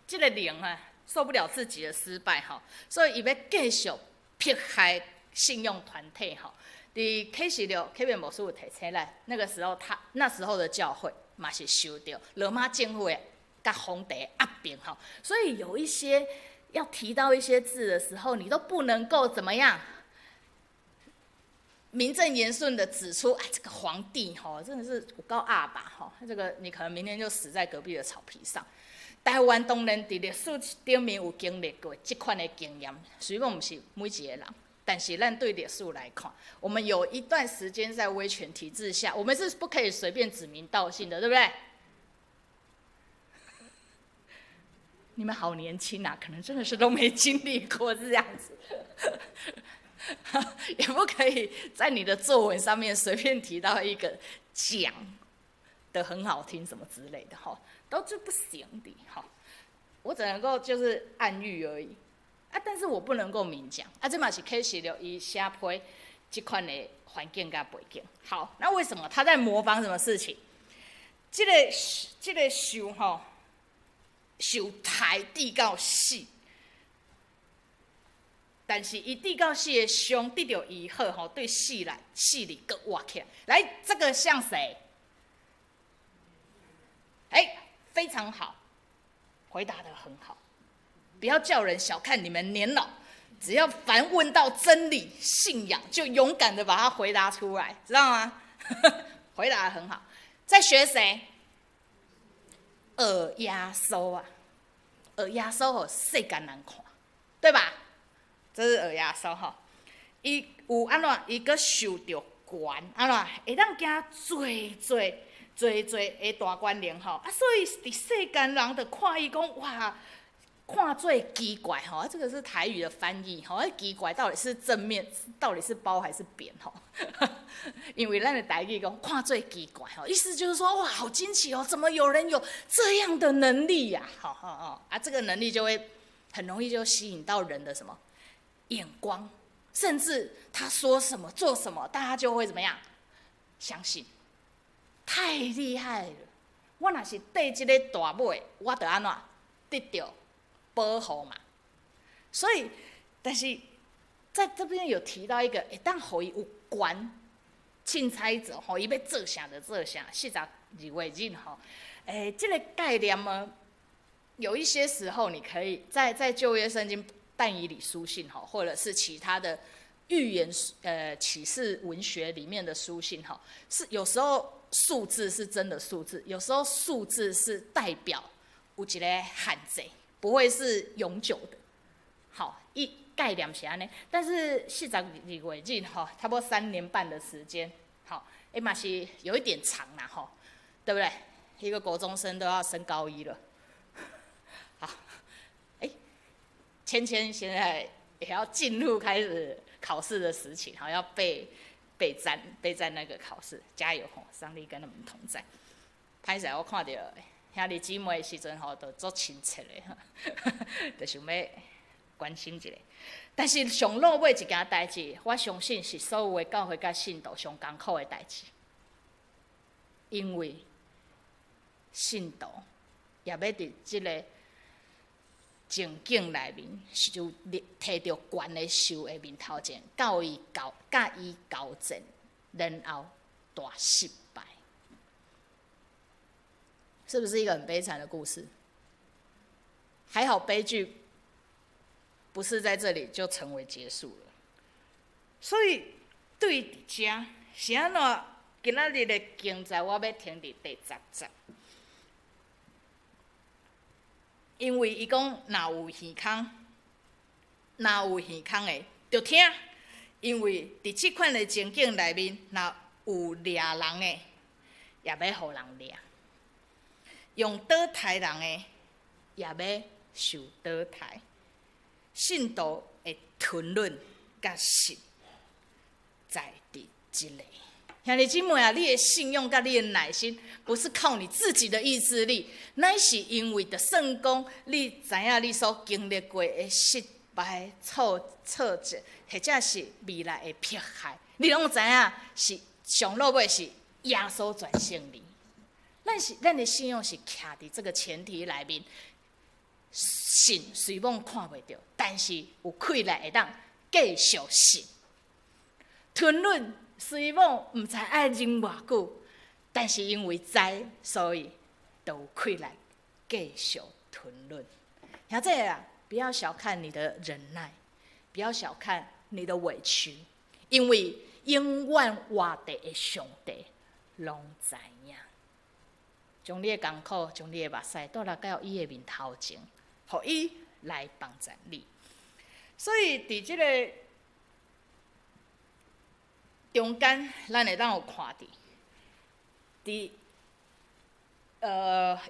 這個靈啊，受不了自己的失敗吼，所以伊欲繼續迫害信用團體吼。佇啟示錄，Kevin 牧師有提醒咱，那個時候他那時候的教會嘛是受著羅馬政府的佮皇帝壓迫吼，所以有一些要提到一些字的時候，你都不能夠怎麼樣？名正言順的指出，哎，這個皇帝吼，真的是有夠鴨霸吼，這個你可能明天就死在隔壁的草皮上。台灣當然佇歷史頂面有經歷過這款的經驗，雖然毋是每一個人，但是咱對歷史來看，我們有一段時間在威權體制下，我們是不可以隨便指名道姓的，對不對？你們好年輕啊，可能真的是都沒經歷過這樣子。也不可以在你的作文上面隨便提到一個講的很好聽什麼之類的哈，都是不行的哈。我只能夠就是暗喻而已啊，但是我不能夠明講啊。這嘛是啟示錄伊寫批這款的環境佮背景。好，那為什麼他在模仿什麼事情？這個受吼受刣治到死。但是伊治到死的傷得著醫好吼，對死來死裡閣活起來。來，這個像誰？哎，非常好，回答得很好。不要叫人小看你們年老，只要凡問到真理、信仰，就勇敢的把它回答出來，知道嗎？回答得很好。在學誰？學耶穌啊！學耶穌予世間人看，對吧？這是學耶穌吼，伊有按怎？伊閣受著權，按怎？會當行濟濟濟濟的大權能吼，啊，所以佇世間人就看伊講哇，看做奇怪吼，啊，這個是台語的翻譯吼，啊，奇怪到底是正面，到底是褒還是貶吼？因為咱的台語講看做奇怪吼，意思就是說哇，好驚奇哦，怎麼有人有這樣的能力呀？好好好，啊，這個能力就會很容易就吸引到人的什麼眼光，甚至他說什麼做什麼，大家就會怎麼樣相信。太厲害了！我若是綴這个大尾，我就按怎得著保護嘛。所以，但是在這邊有提到一個，會當予伊有權凊彩做，予伊欲做啥就做啥。42月日吼，欸，這個概念呢，有一些時候你可以在舊約聖經但以理書信吼，或者是其他的預言啟示文學裡面的書信吼，是有時候數字是真的數字，有時候數字是代表有一個限制，不會是永久的。好，伊概念是按呢，但是42月日吼，差不多3年半的時間，好，欸嘛是有一點長啦吼，對不對？一個國中生都要升高一了。好，欸，芊芊現在也要進入開始考試的時期，好，要備戰那個考試，加油吼！上帝跟你們同在。歹勢我看著兄弟姊妹的時陣吼，就足親切的，就想欲關心一下。但是上落尾一件代誌，我相信是所有的教會佮信徒上艱苦的代誌，因為信徒也欲佇這个情境內面，就提著懸的獸的面頭前，佮伊交戰，然後大失敗，是不是一個很悲慘的故事？還好悲劇不是在這裡就成為結束了。所以對佇遮是按怎？今仔日的經節我欲停佇第10節。因為伊講，若有耳空，若有耳空的，就聽。因為佇這款的情景內面，若有掠人的，也欲予人掠；用刀刣人的，也欲受刀刣。信徒的吞忍佮信，在佇這个。兄弟姊妹啊，你的信用佮你的耐心，不是靠你自己的意志力，乃是因為著算講，你知影你所經歷過的失敗、挫折，或者是未來的迫害，你攏知影是上落尾是耶穌全勝利。咱的信用是徛佇這個前提內面，信雖罔看袂著，但是有氣力會當繼續信，吞忍。雖罔毋知愛忍偌久，但是因為知，所以就有氣力繼續吞忍。兄弟啊，不要小看你的忍耐，不要小看你的委屈，因為永遠活著的上帝攏知影，將你的艱苦，將你的目屎倒來到伊的面頭前，予伊來幫助你。所以佇這个中間，咱會當有看著，佇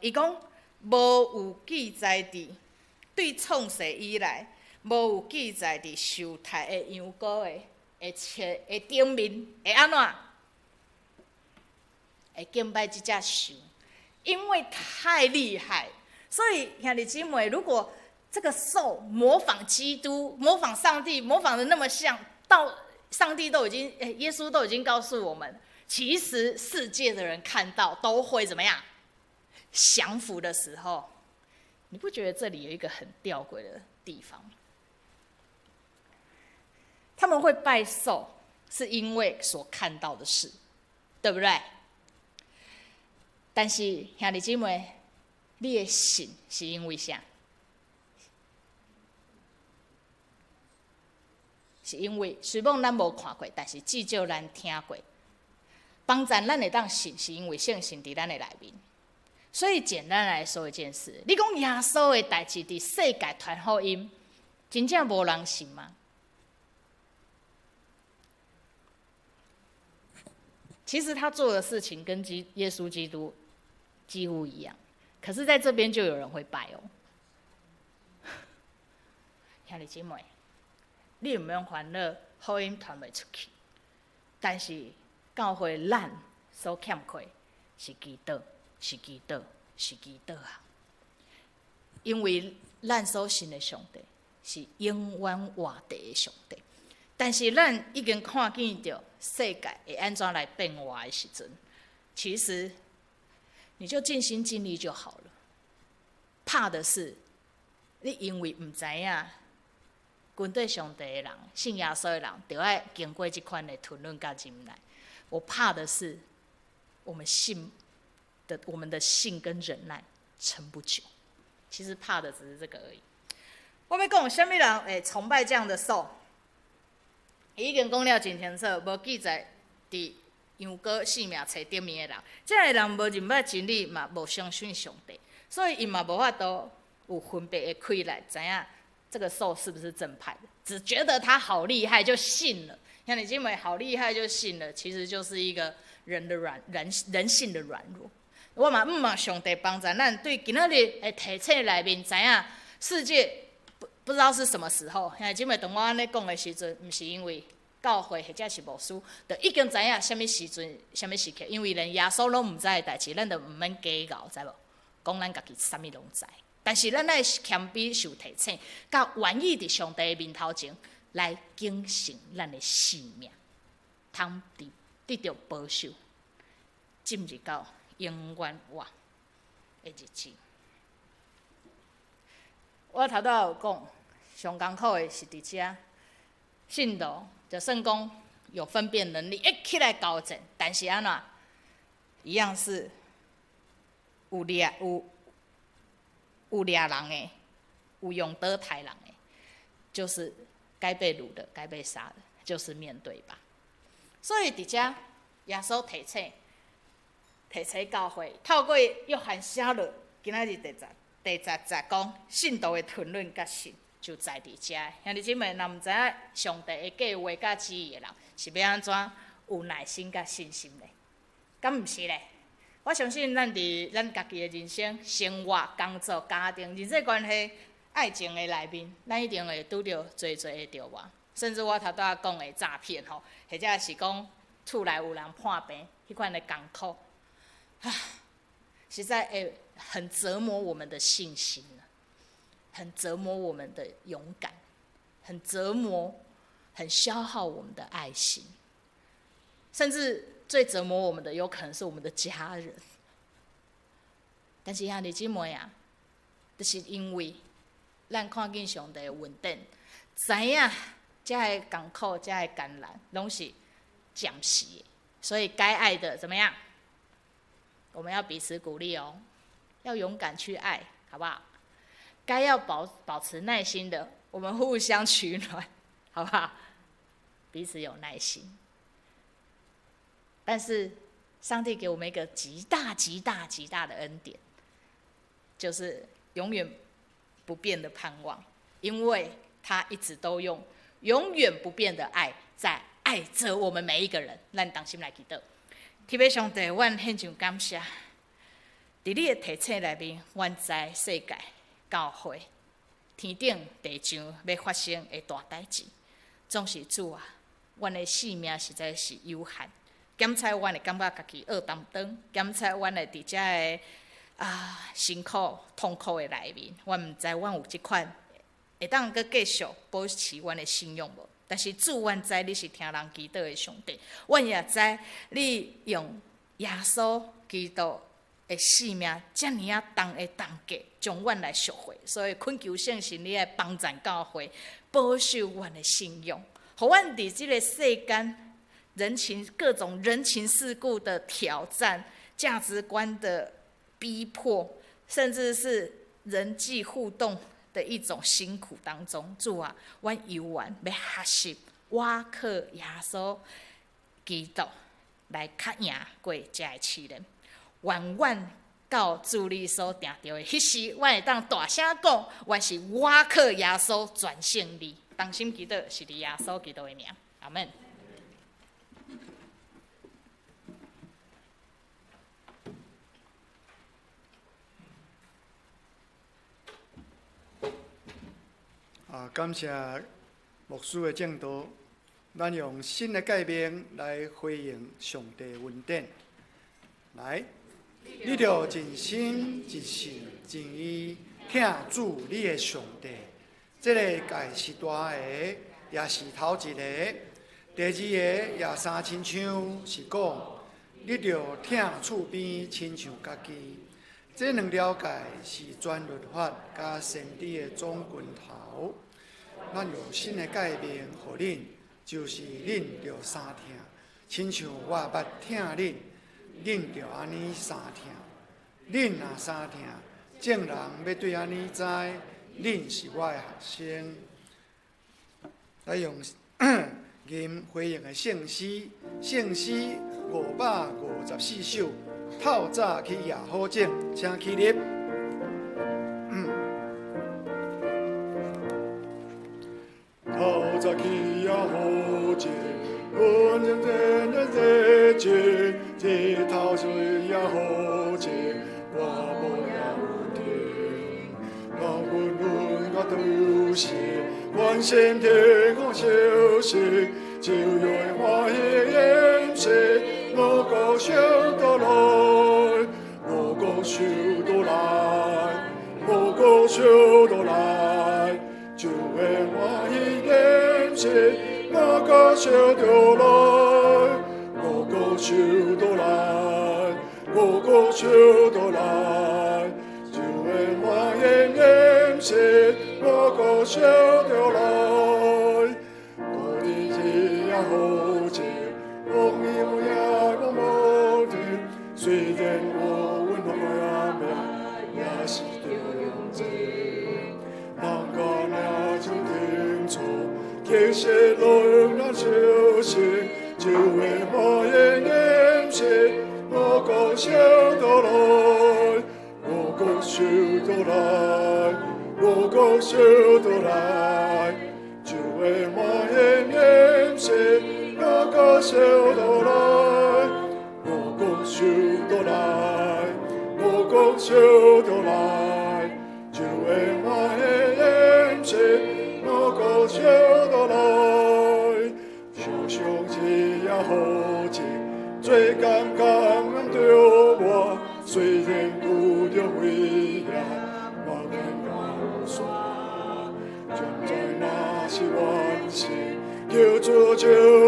伊講無有記載佇對創世以來，無有記載佇受刣的羊羔的冊的頂面會按怎？會敬拜這隻獸，因為太厲害，所以兄弟姊妹，如果這個獸模仿基督、模仿上帝、模仿的那麼像，到上帝都已經，耶穌都已經告訴我們，其實世界的人看到都會怎麼樣？降服的時候，你不覺得這裡有一個很吊詭的地方？他們會拜獸，是因為所看到的事，對不對？但是兄弟姊妹，你的信是因為啥？是因為雖罔咱無看過，但是至少咱聽過。幫贊咱會當信，是因為聖神佇咱的內面。所以簡單來說一件事，你講耶穌的代誌佇世界傳福音，真正無人信嗎？其實他做的事情跟耶穌基督幾乎一樣，可是在這邊就有人會拜哦。兄弟姊妹，你毋免煩惱福音傳袂出去，但是教會咱所欠缺是祈禱，是祈禱，是祈禱啊！因為咱所信的上帝是永遠活著的上帝，但是咱已經看見著世界會按怎來變化的時陣，其實你就盡心盡力就好了。怕的是你因為毋知影跟綴上帝的人，信耶穌的人，著愛經過這款的吞忍佮忍耐。我怕的是，我們的信跟忍耐撐不久。其實怕的只是這個而已。我欲講，啥物人會崇拜這樣的獸？已經講了真清楚，無記載佇羊羔性命冊頂面的人，這個人無認捌真理，嘛無相信上帝，所以伊嘛無法度有分別的氣力，知影這個獸是不是正派的，只覺得他好厲害就信了。像你姊妹好厲害就信了，其實就是一個人的軟人人性的軟弱。我嘛毋望上帝幫助咱，對今仔日的提醒內面，知影世界不知道是什麼時候。兄弟姊妹，當我按呢講的時陣，毋是因為教會或者是牧師，就已經知影啥物時陣、啥物時刻，因為連耶穌攏毋知的代誌，咱就毋免假𠢕，知無？講咱家己啥物攏知。但是咱愛謙卑受提醒，佮願意佇上帝的面頭前來謹慎咱的性命，通佇得著保守，進入到永遠活的日子。我頭拄仔有講，上艱苦的是佇遮，信徒就算講有分辨能力，會起來交戰，但是按怎一樣是有掠有有掠人的，有用刀刣人的，就是該被擄的，該被殺的，就是面對吧。所以佇遮耶穌提醒，提醒教會，透過約翰寫落，今仔日第十節講信徒的吞忍佮信，就在佇遮。兄弟姊妹，若毋知影上帝的計劃佮旨意的人，是欲按怎有耐心佮信心咧？敢毋是咧？我相信咱佇咱家己的人生、生活、工作、家庭、人際關係、愛情的內面，咱一定會拄著濟濟的著磨。甚至我頭拄仔講的詐騙吼，或者是講厝內有人破病，彼款的艱苦，啊，實在會很折磨我們的信心，很折磨我們的勇敢，很折磨，很消耗我們的愛心，甚至最折磨我們的，有可能是我們的家人。但是兄弟姊妹啊，就是因為咱看見上帝的恩典，知影這个艱苦、這个艱難，攏是暫時的，所以該愛的怎麼樣？我們要彼此鼓勵哦，要勇敢去愛，好不好？該要保持耐心的，我們互相取暖，好不好？彼此有耐心。但是上帝給我們一個極大、極大、極大的恩典，就是永遠不變的盼望，因為他一直都用永遠不變的愛在愛着我們每一個人。咱同心來祈禱，天父上帝，阮獻上感謝。佇你的提醒內面，阮知世界、教會、天頂地上欲發生的大代誌，總是主啊，阮的性命實在是有限。檢採阮會感覺家己僫擔當，檢採阮會佇遮个辛苦痛苦的內面，阮毋知阮有這款會當閣繼續保持阮的信仰無？但是主，阮知你是聽人祈禱的上帝，阮也知你用耶穌基督的性命遮爾仔重的重價，將阮來贖回。所以懇求聖神，你來幫贊教會，保守阮的信仰，予阮佇這个世間人情各種人情世故的挑戰、價值觀的逼迫，甚至是人際互動的一種辛苦當中，主啊，阮猶原欲學習，倚靠耶穌基督來較贏過這个試煉，願阮到主你所定著的彼時，阮會當大聲講，原是我靠耶穌全勝利。同心祈禱，是佇耶穌基督的名，阿門。啊，感謝牧師的證道，咱用新的誡命來回應上帝恩典。來，你著盡心、盡性、盡意疼主你的上帝。這个誡是大个，也是頭一个。第二個也相親像是講，你著疼厝邊親像家己。這兩條誡是全律法佮先知的總根頭。咱有新的誡命予恁，就是恁著相疼，親像我捌疼恁，恁著按呢相疼。恁若相疼，眾人欲對按呢知，恁是我的學生。來用吟回應的聖詩，聖詩554首，透早起也好種，請起立。透早起也好種，阮真真真真真，這頭水也好種，我無也有停。我阮阮我都是，關心天空休息，就願歡喜掩飾，五穀收倒來，五穀收倒來，五穀收倒來，就會歡喜掩飾，五穀收倒來，五穀收倒來，五穀收倒來，就會歡喜掩飾，五穀收倒來。土地也好種，風雨也無停，雖然我阮的命也是著用這，人家若就停錯，其實攏咱相信，就會歡喜掩飾，五穀收倒來，五穀收倒來，五穀收倒來，就會歡喜掩飾，五穀收倒來，五穀收倒來，五穀收倒來，就會歡喜掩飾，五穀收倒來，想想這也好種，做工工人著我，雖然拄著危險，嘛免到山。將在若是完成，叫主就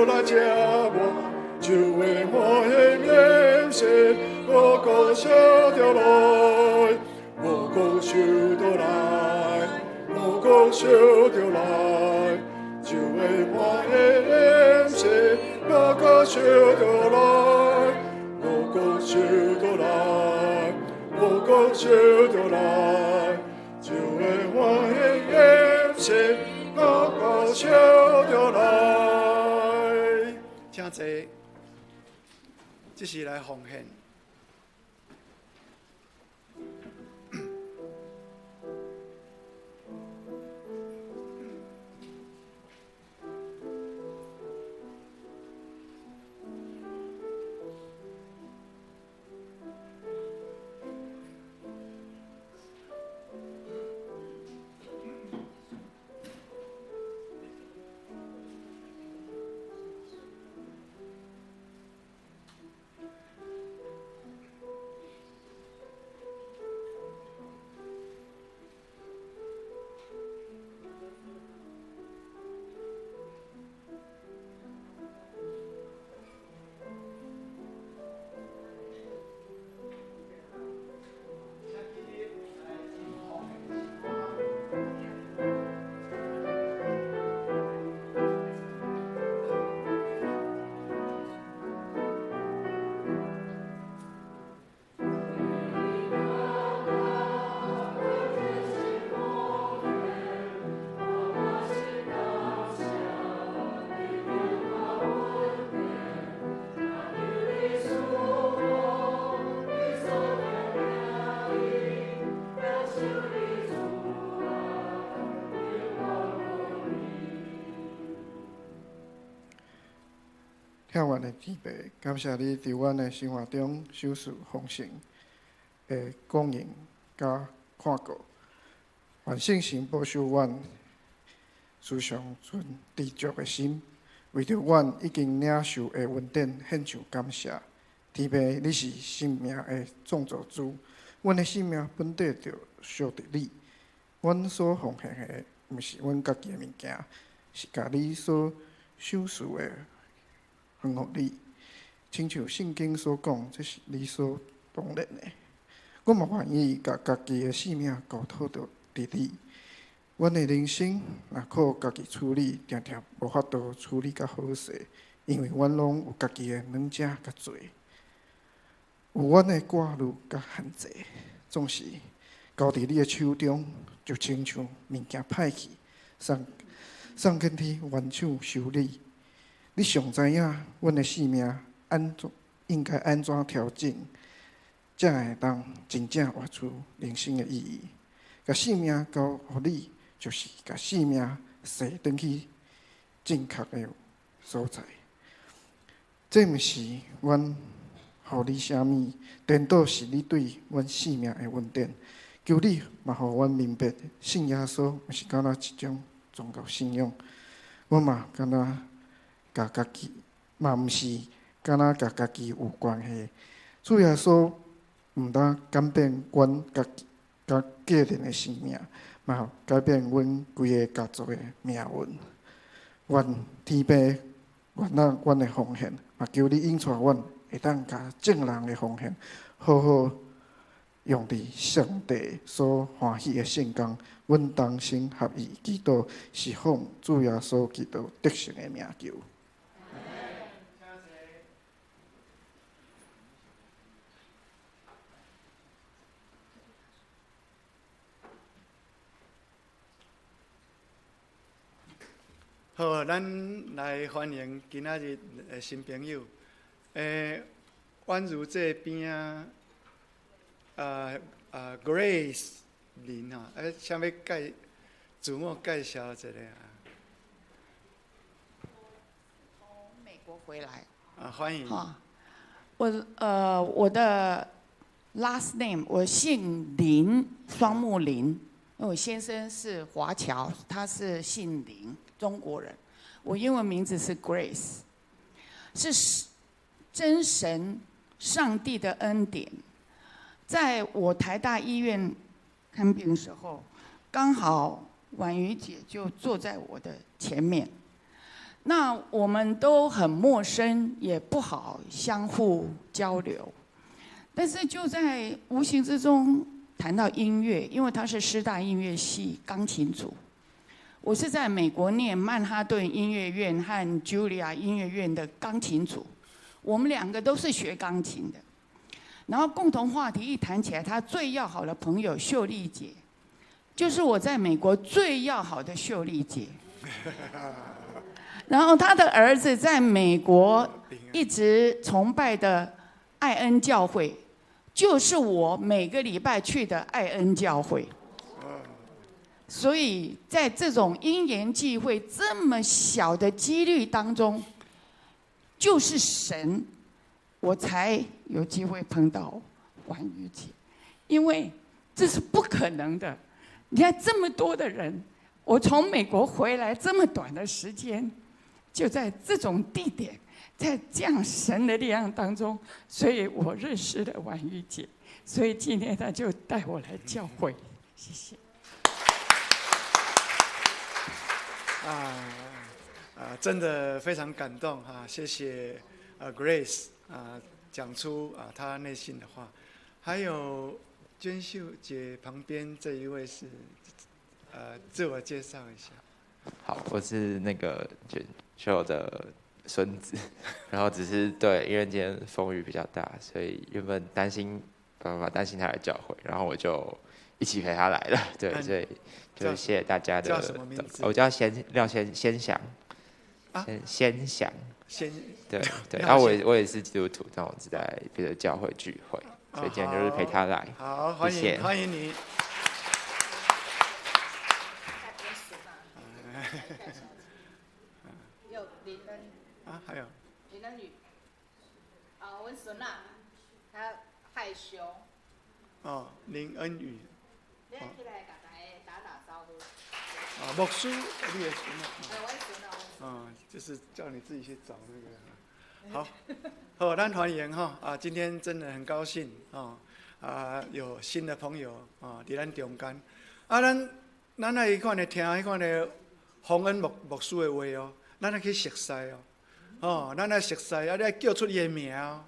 來接我，就會歡喜掩飾，五穀收倒來，五穀收倒來，五穀收倒來，就會歡喜掩飾，五穀收倒來，五穀收倒來，五穀收倒來，就會歡喜掩飾，五穀收倒來。請坐，這是來奉獻。疼阮的天父，感謝你佇阮的生活中賞賜豐盛的供應佮看顧，願聖神保守阮時常存知足的心，為著阮已經領受的恩典獻上感謝。天父，你是生命的創造主，阮的生命本底就屬佇你。阮所奉獻的，毋是阮家己的物件，是共你所賞賜的還予你。親像聖經所講，這是理所當然的。我嘛願意共家己的性命交託佇你。阮的人生若靠家己處理，定定無法度處理較好勢，因為阮攏有家己的軟弱佮罪，有阮的掛慮佮限制，總是交佇你的手中，就親像物件歹去，送送去你原廠修理。你上知影阮的性命按怎應該按怎調整，才會當真正活出人生的意義。共性命交予你，就是共性命踅轉去正確的所在。這毋是阮予你啥物，顛倒是你對阮性命的恩典。求你嘛，予阮明白，信耶穌毋是干焦一種宗教信仰，阮嘛敢若共家己，嘛毋是干焦共家己有關係。主耶穌毋但改變阮家己佮個人的生命，嘛改變阮規个家族的命運。願天父悅納阮的奉獻，嘛求你引帶阮會當共眾人的奉獻，好好用佇上帝所歡喜的聖工。阮同心合意祈禱，是奉主耶穌基督得勝的名求。好，咱來歡迎今仔日的新朋友。宛如這邊啊，Grace 林吼，啥物介自我介紹一下啊？從美國回來。啊，歡迎。哈，我的 last name 我姓林，雙木林。我先生是華僑，他是姓林，中國人。我英文名字是 Grace，是真神上帝的恩典。在我台大醫院看病的時候，剛好婉瑜姐就坐在我的前面。那我們都很陌生，也不好相互交流。但是就在無形之中談到音樂，因為他是師大音樂系鋼琴組，我是在美國念曼哈頓音樂院和茱莉亞音樂院的鋼琴組，我們兩個都是學鋼琴的。然後共同話題一談起來，他最要好的朋友秀麗姐，就是我在美國最要好的秀麗姐。然後他的兒子在美國一直崇拜的愛恩教會，就是我每個禮拜去的愛恩教會。所以在這種因緣際會這麼小的幾率當中，就是神，我才有機會碰到婉瑜姐，因為這是不可能的。你看這麼多的人，我從美國回來這麼短的時間，就在這種地點，在這樣神的力量當中，所以我認識了婉瑜姐，所以今天她就帶我來教會，謝謝。真的非常感動哈，謝謝Grace 啊，講出啊她內心的話。還有娟秀姐旁邊這一位是，自我介紹一下。好，我是那個娟秀的孫子，然後只是對，因為今天風雨比較大，所以原本擔心爸爸擔心他來教會，然後我就一起陪他來了。對，所以就謝謝大家的。叫什麼名字？我叫廖先祥。先祥。先。對對，然後我也是基督徒，但我只在別的教會聚會，所以今天就是陪他來。好，歡迎歡迎你。有林恩。啊，還有。林恩宇。啊，阮孙仔，他害羞。哦，林恩宇。你起來共大家打打招呼。啊，牧師，你的孫仔。我的孫仔。啊，就是叫你自己去找那個。好，好，咱歡迎哈啊！今天真的很高興啊啊，有新的朋友啊，佇咱中間。啊，咱愛彼款的聽彼款的洪恩牧師的話哦，咱愛去熟似哦，哦，咱愛熟似啊，你愛叫出伊的名哦，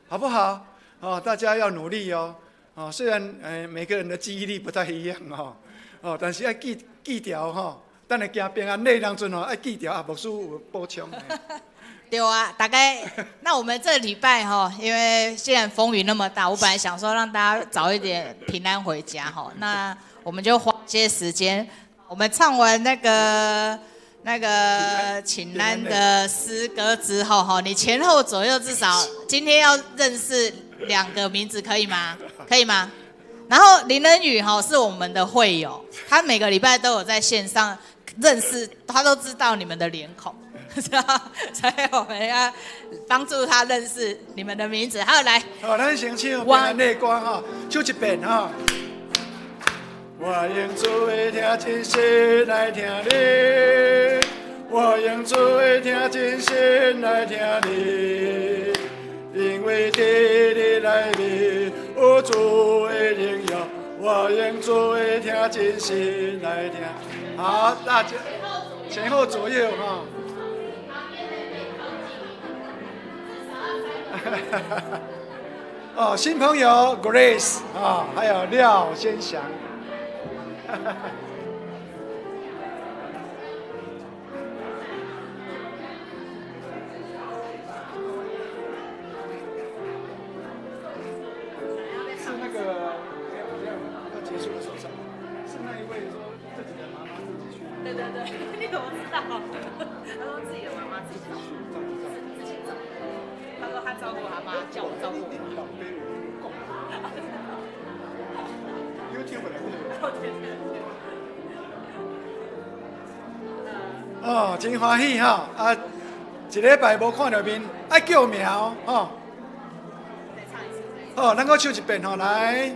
好不好？哦，大家要努力哦。哦，雖然每個人的記憶力不太一樣哦，哦，但是愛記牢吼，等下行平安禮當陣吼，愛記牢啊，牧師有補充。對啊，大概那我們這禮拜哈，因為既然風雨那麼大，我本來想說讓大家早一點平安回家哈，那我們就花些時間，我們唱完那個請安的詩歌之後哈，你前後左右至少今天要認識兩個名字，可以嗎？可以嗎？然後林恩宇哈是我們的會友，他每個禮拜都有在線上認識，他都知道你們的臉孔。所以我們要幫助他認識你們的名字。好，來，好，咱先唱平安禮歌哈，唱一遍哈。我用主的聽真心來聽你，我用主的聽真心來聽你，因為佇你內面有主的榮耀。我用主的聽真心來聽。好，大家前後左右哈。哦，新朋友 Grace 啊，還有廖先祥。是那個要結束的時候，是那一位說自己的媽媽自己去。對對對，你怎麼知道？他說自己的媽媽自己去。自己找。他說他照顧他媽，叫我照顧我媽。哦，真歡喜哈！啊，一禮拜無看著面，愛叫名哦，吼。好，咱閣唱一遍吼，來。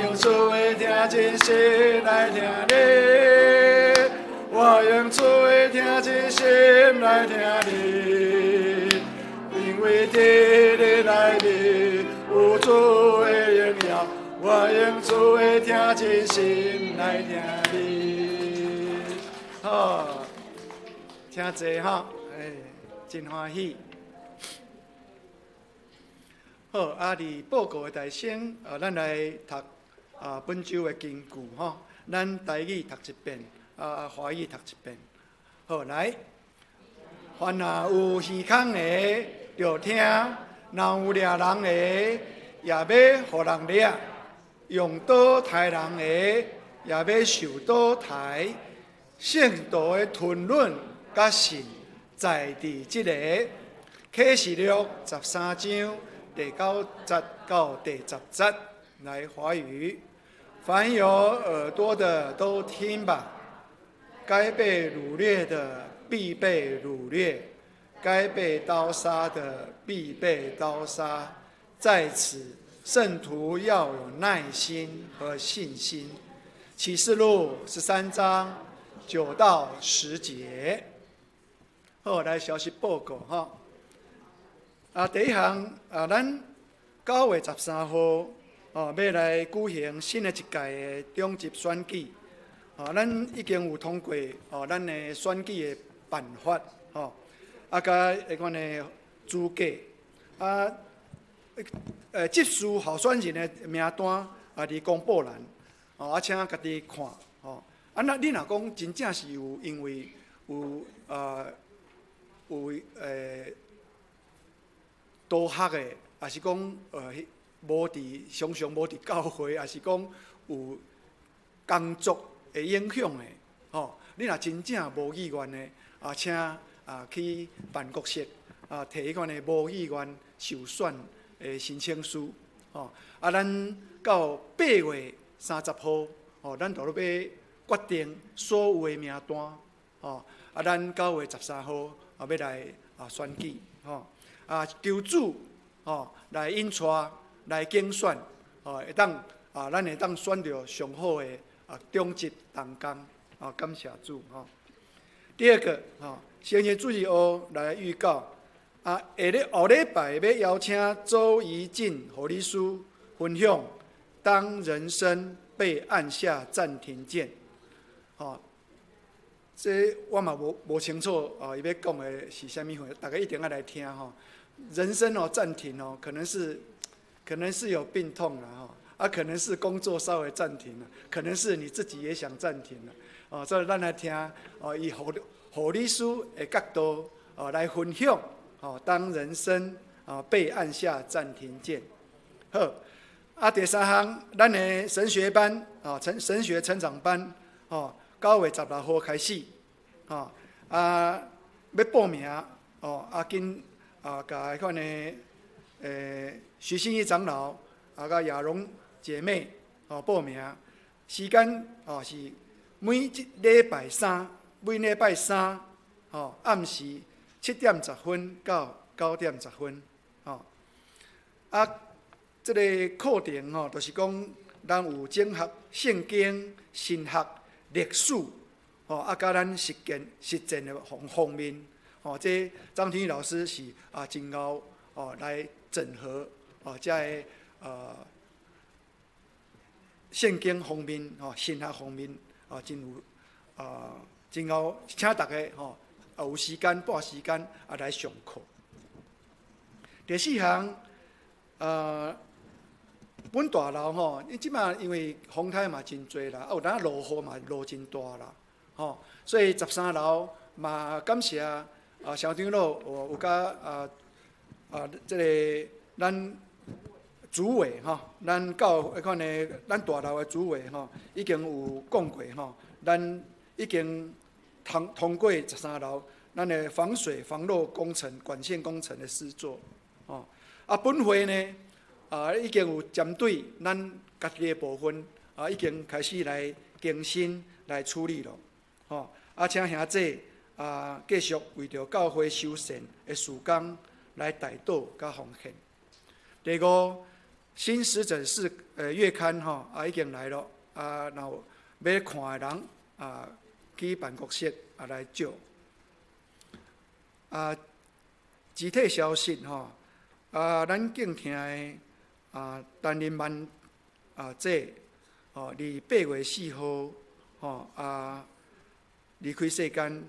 用主的聽真心來聽你，我用主的聽真心來聽你，因為佇你內面有主的榮耀，我用主的聽真心來聽你。好，聽濟吼，哎，真歡喜。好，啊，佇報告的大先，啊，咱來讀啊本週的經句吼，咱台語讀一遍，啊，華語讀一遍。好，來，凡若有耳孔的，就聽；若有掠人的，也欲予人掠；用刀刣人的，也欲受刀刣。聖徒的吞忍佮信，在佇這个啟示錄13章。第9節到第10節，來華語。凡有耳朵的都聽吧。該被擄掠的必被擄掠，該被刀殺的必被刀殺。在此，聖徒要有耐心和信心。啟示錄13章9到10節。好，來消息報告哈。啊，第一項啊，咱9月13號哦，欲來舉行新的一屆的長執選舉。哦，咱已經有通過哦，咱的選舉的辦法吼，啊，佮彼款的資格啊，執事候選人的名單啊，佇公布欄哦，啊，請家己看吼。啊，那你若講真正是有因為有有逃學的，抑是講無佇常常無佇教會，抑是講有工作的影響的，吼，你若真正無意願的，啊，請啊去辦公室啊提彼款的無意願受選的申請書，吼，啊，咱到8月30號，吼，咱就欲決定所有的名單，吼，啊，咱9月13號啊，欲來啊選舉，吼，啊，求主吼來引帶來揀選，吼，會當啊，咱會當選著上好的啊長執同工，啊，感謝主，吼。第二個，吼，星期主日學來預告，啊，下咧後禮拜欲邀請周怡靜護理師分享，當人生被按下暫停鍵，吼。這我嘛無清楚啊，伊欲講的是啥物貨，大家一定愛來聽吼。人生哦暫停哦，可能是有病痛啦吼，啊，可能是工作稍微暫停了，可能是你自己也想暫停了，哦，所以咱來聽哦，以護理師的角度哦來分享哦，當人生啊被按下暫停鍵。好，啊，第三項，咱的神學班啊，神學成長班哦。9月16號開始，吼啊，欲報名哦，啊緊啊，共彼款的徐信義長老啊，佮亞榮姐妹哦報名，時間哦是每一禮拜三，每禮拜三吼暗時7點10分到9點10分，吼啊，這个課程吼，就是講咱有整合聖經、神學、歷史，吼啊，佮咱實踐的方面，吼，這張天宇老師是啊真𠢕哦來整合哦，這个聖經方面吼，神學方面哦，真有啊真𠢕，請大家吼有時間撥時間啊來上課。第四項，阮大樓吼，你這馬因為風颱嘛真濟啦，啊有當落雨嘛落真大啦，吼，所以13樓嘛感謝啊蕭長老有佮啊這个咱主委吼，咱教彼款的咱大樓的主委吼，已經有講過吼，咱已經通過十三樓咱的防水防漏工程管線工程的施作，吼，啊本會呢，啊，已經有針對咱家己的部分，啊，已經開始來更新來處理了，吼，啊，請兄弟啊，繼續為著教會修繕的事工來代禱佮奉獻。第五，新使者是月刊吼，啊，已經來了，啊，若有欲看的人啊，去辦公室啊來借。啊，肢體消息吼，啊，咱敬聽的啊，陳林萬啊，這哦，佇8月4號吼啊，離開世間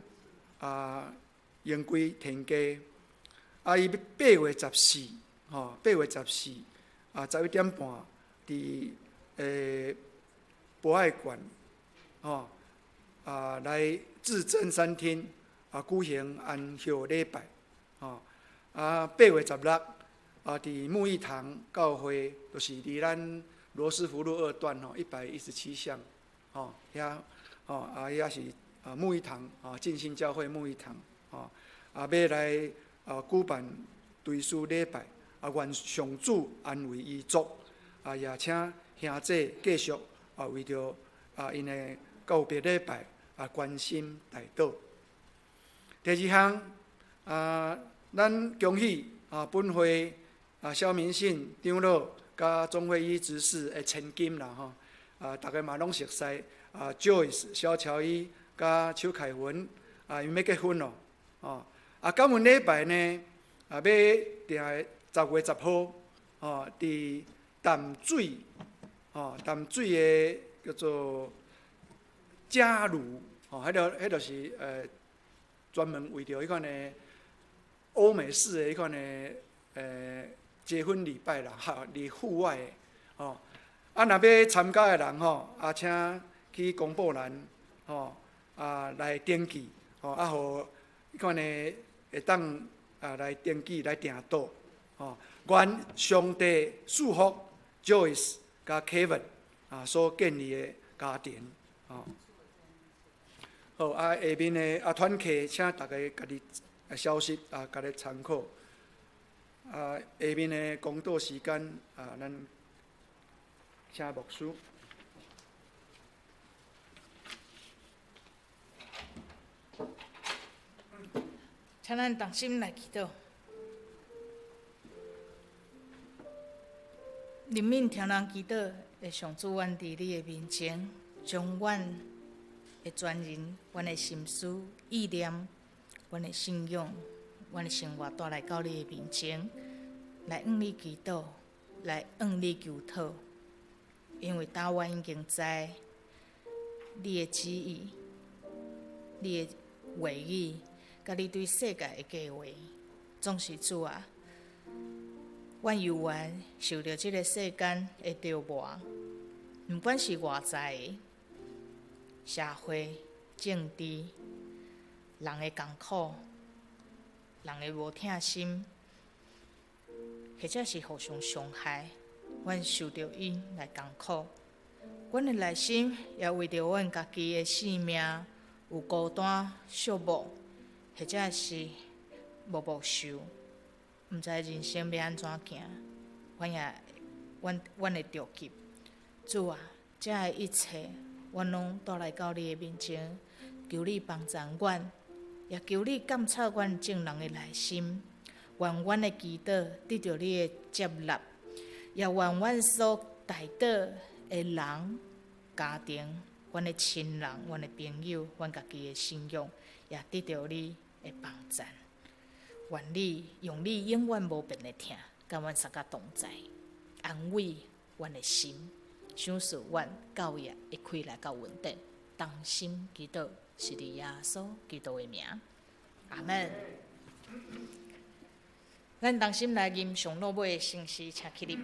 啊，榮歸天家。啊，伊8月14吼，八月十四啊，11點半，佇博愛館吼啊，來至真三廳啊舉行安息禮拜吼。啊，8月16啊，佇牧義堂教會，就是佇咱羅斯福路二段吼，117巷，吼遐吼啊，遐是啊牧義堂啊，浸信教會牧義堂吼啊，欲來啊舉辦追思禮拜啊，願上主安慰遺族啊，也請兄弟繼續啊為著啊𪜶的告別禮拜啊關心代禱。第二項啊，咱恭喜啊本會啊蕭明信長老佮鍾慧醫執事的千金啦吼，啊大家嘛攏熟似啊 Joyce 蕭喬伊佮邱凱文啊，𪜶欲結婚咯，哦啊感恩禮拜呢啊欲訂10月10號吼，佇淡水吼淡水的叫做嘉如吼，彼个是專門為著彼款的歐美式的彼款的結婚禮拜啦，哈，佇戶外的吼。啊，若欲參加的人吼，啊，請去公布欄吼啊來登記吼，啊，予彼款的會當啊來登記來訂桌吼。願上帝祝福 Joyce 佮 Kevin 啊所建立的家庭吼。好，啊，下面的啊團契，請大家家己消息啊，家己參考。啊，下面的講道時間啊，咱請牧師。請咱同心來祈禱。憐憫聽人祈禱的上主，阮佇你的面前，將阮的全人、阮的心思、意念、阮的信仰、阮的生活帶來到你的面前，來向你祈禱，來向你求討。因為當阮已經知你的旨意、你的話語，佮你對世界的計劃，總是主啊，阮猶原受著這个世間的折磨，毋管是外在的社會、政治、人的艱苦、人的無疼心，或者是互相傷害，阮受著𪜶來艱苦。阮的內心也為著阮家己的性命有孤單、寂寞，或者是無無受，毋知人生欲按怎行，阮也阮會著急。主啊，這的一切，阮攏帶來到你的面前，求你幫助阮，也求你監察阮眾人的內心，願阮的祈禱得著你的接納，也願阮所代禱的人、家庭、阮的親人、阮的朋友、阮家己的信仰，也得著你的幫贊。願你用你永遠無變的疼，佮阮相佮同在，安慰阮的心，賞賜阮教業會開來到穩定。同心祈禱，是佇耶穌基督的名，阿門。咱同心來吟誦落尾的聖詩，請起立。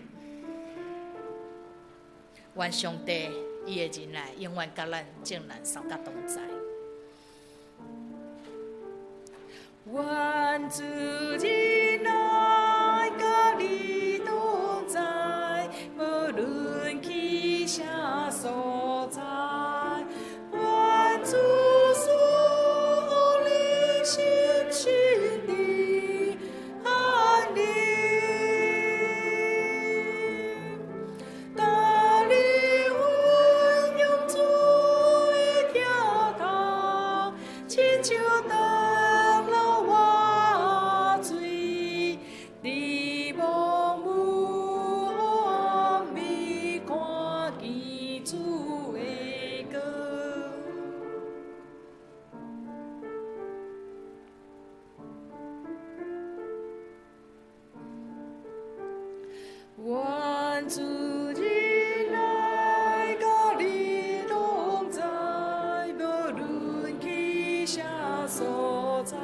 願上帝伊的仁愛永遠佮咱眾人相佮同在。願主仁愛佮你同在，無論去啥所在。願主賜予你心心的安寧，當你運用主的疼痛，親像當流活水，佇茫無暗暝看見主的光。願主仁愛佮你同在，無論去啥所在。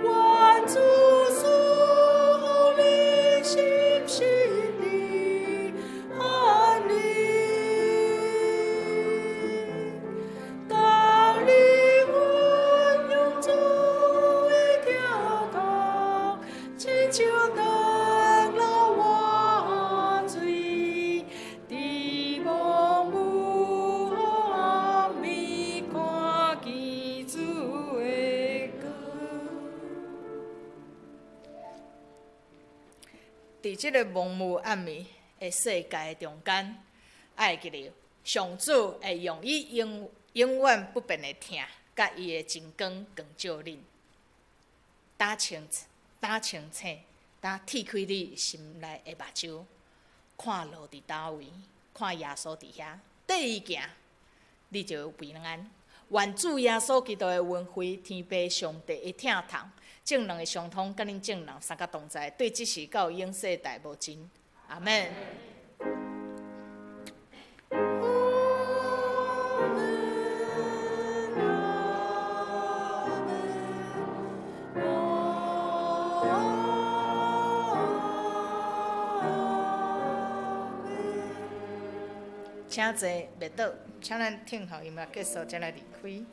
願主賜予你心心的安寧，當你運用主的疼痛，親像當流活水，佇茫無暗暝看見主的光。佇這个茫無暗暝的世界中間，愛記得上主會用伊永遠不變的疼，佮伊的真光光照恁。打清醒，打鐵開你心內的目睭，看路佇佗位，看耶穌佇遐，綴伊行，你就有平安。願主耶穌基督的恩惠、天父上帝的疼痛、眾人的相通，佮恁眾人相佮同在，對這時到永世代無盡。阿們。請坐，袂倒，請咱聽候音樂結束，才來離開。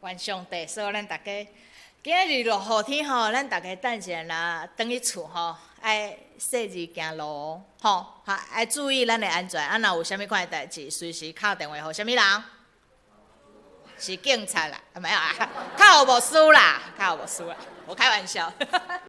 願上帝賜予咱逐家。今仔日落雨天吼，咱逐家等一下若轉去厝吼，愛細膩行路吼，哈，愛注意咱的安全。啊，若有啥物款的代誌，隨時敲電話予啥物人？是警察啦，沒有啊，敲牧師啦，敲牧師啦，我開玩笑。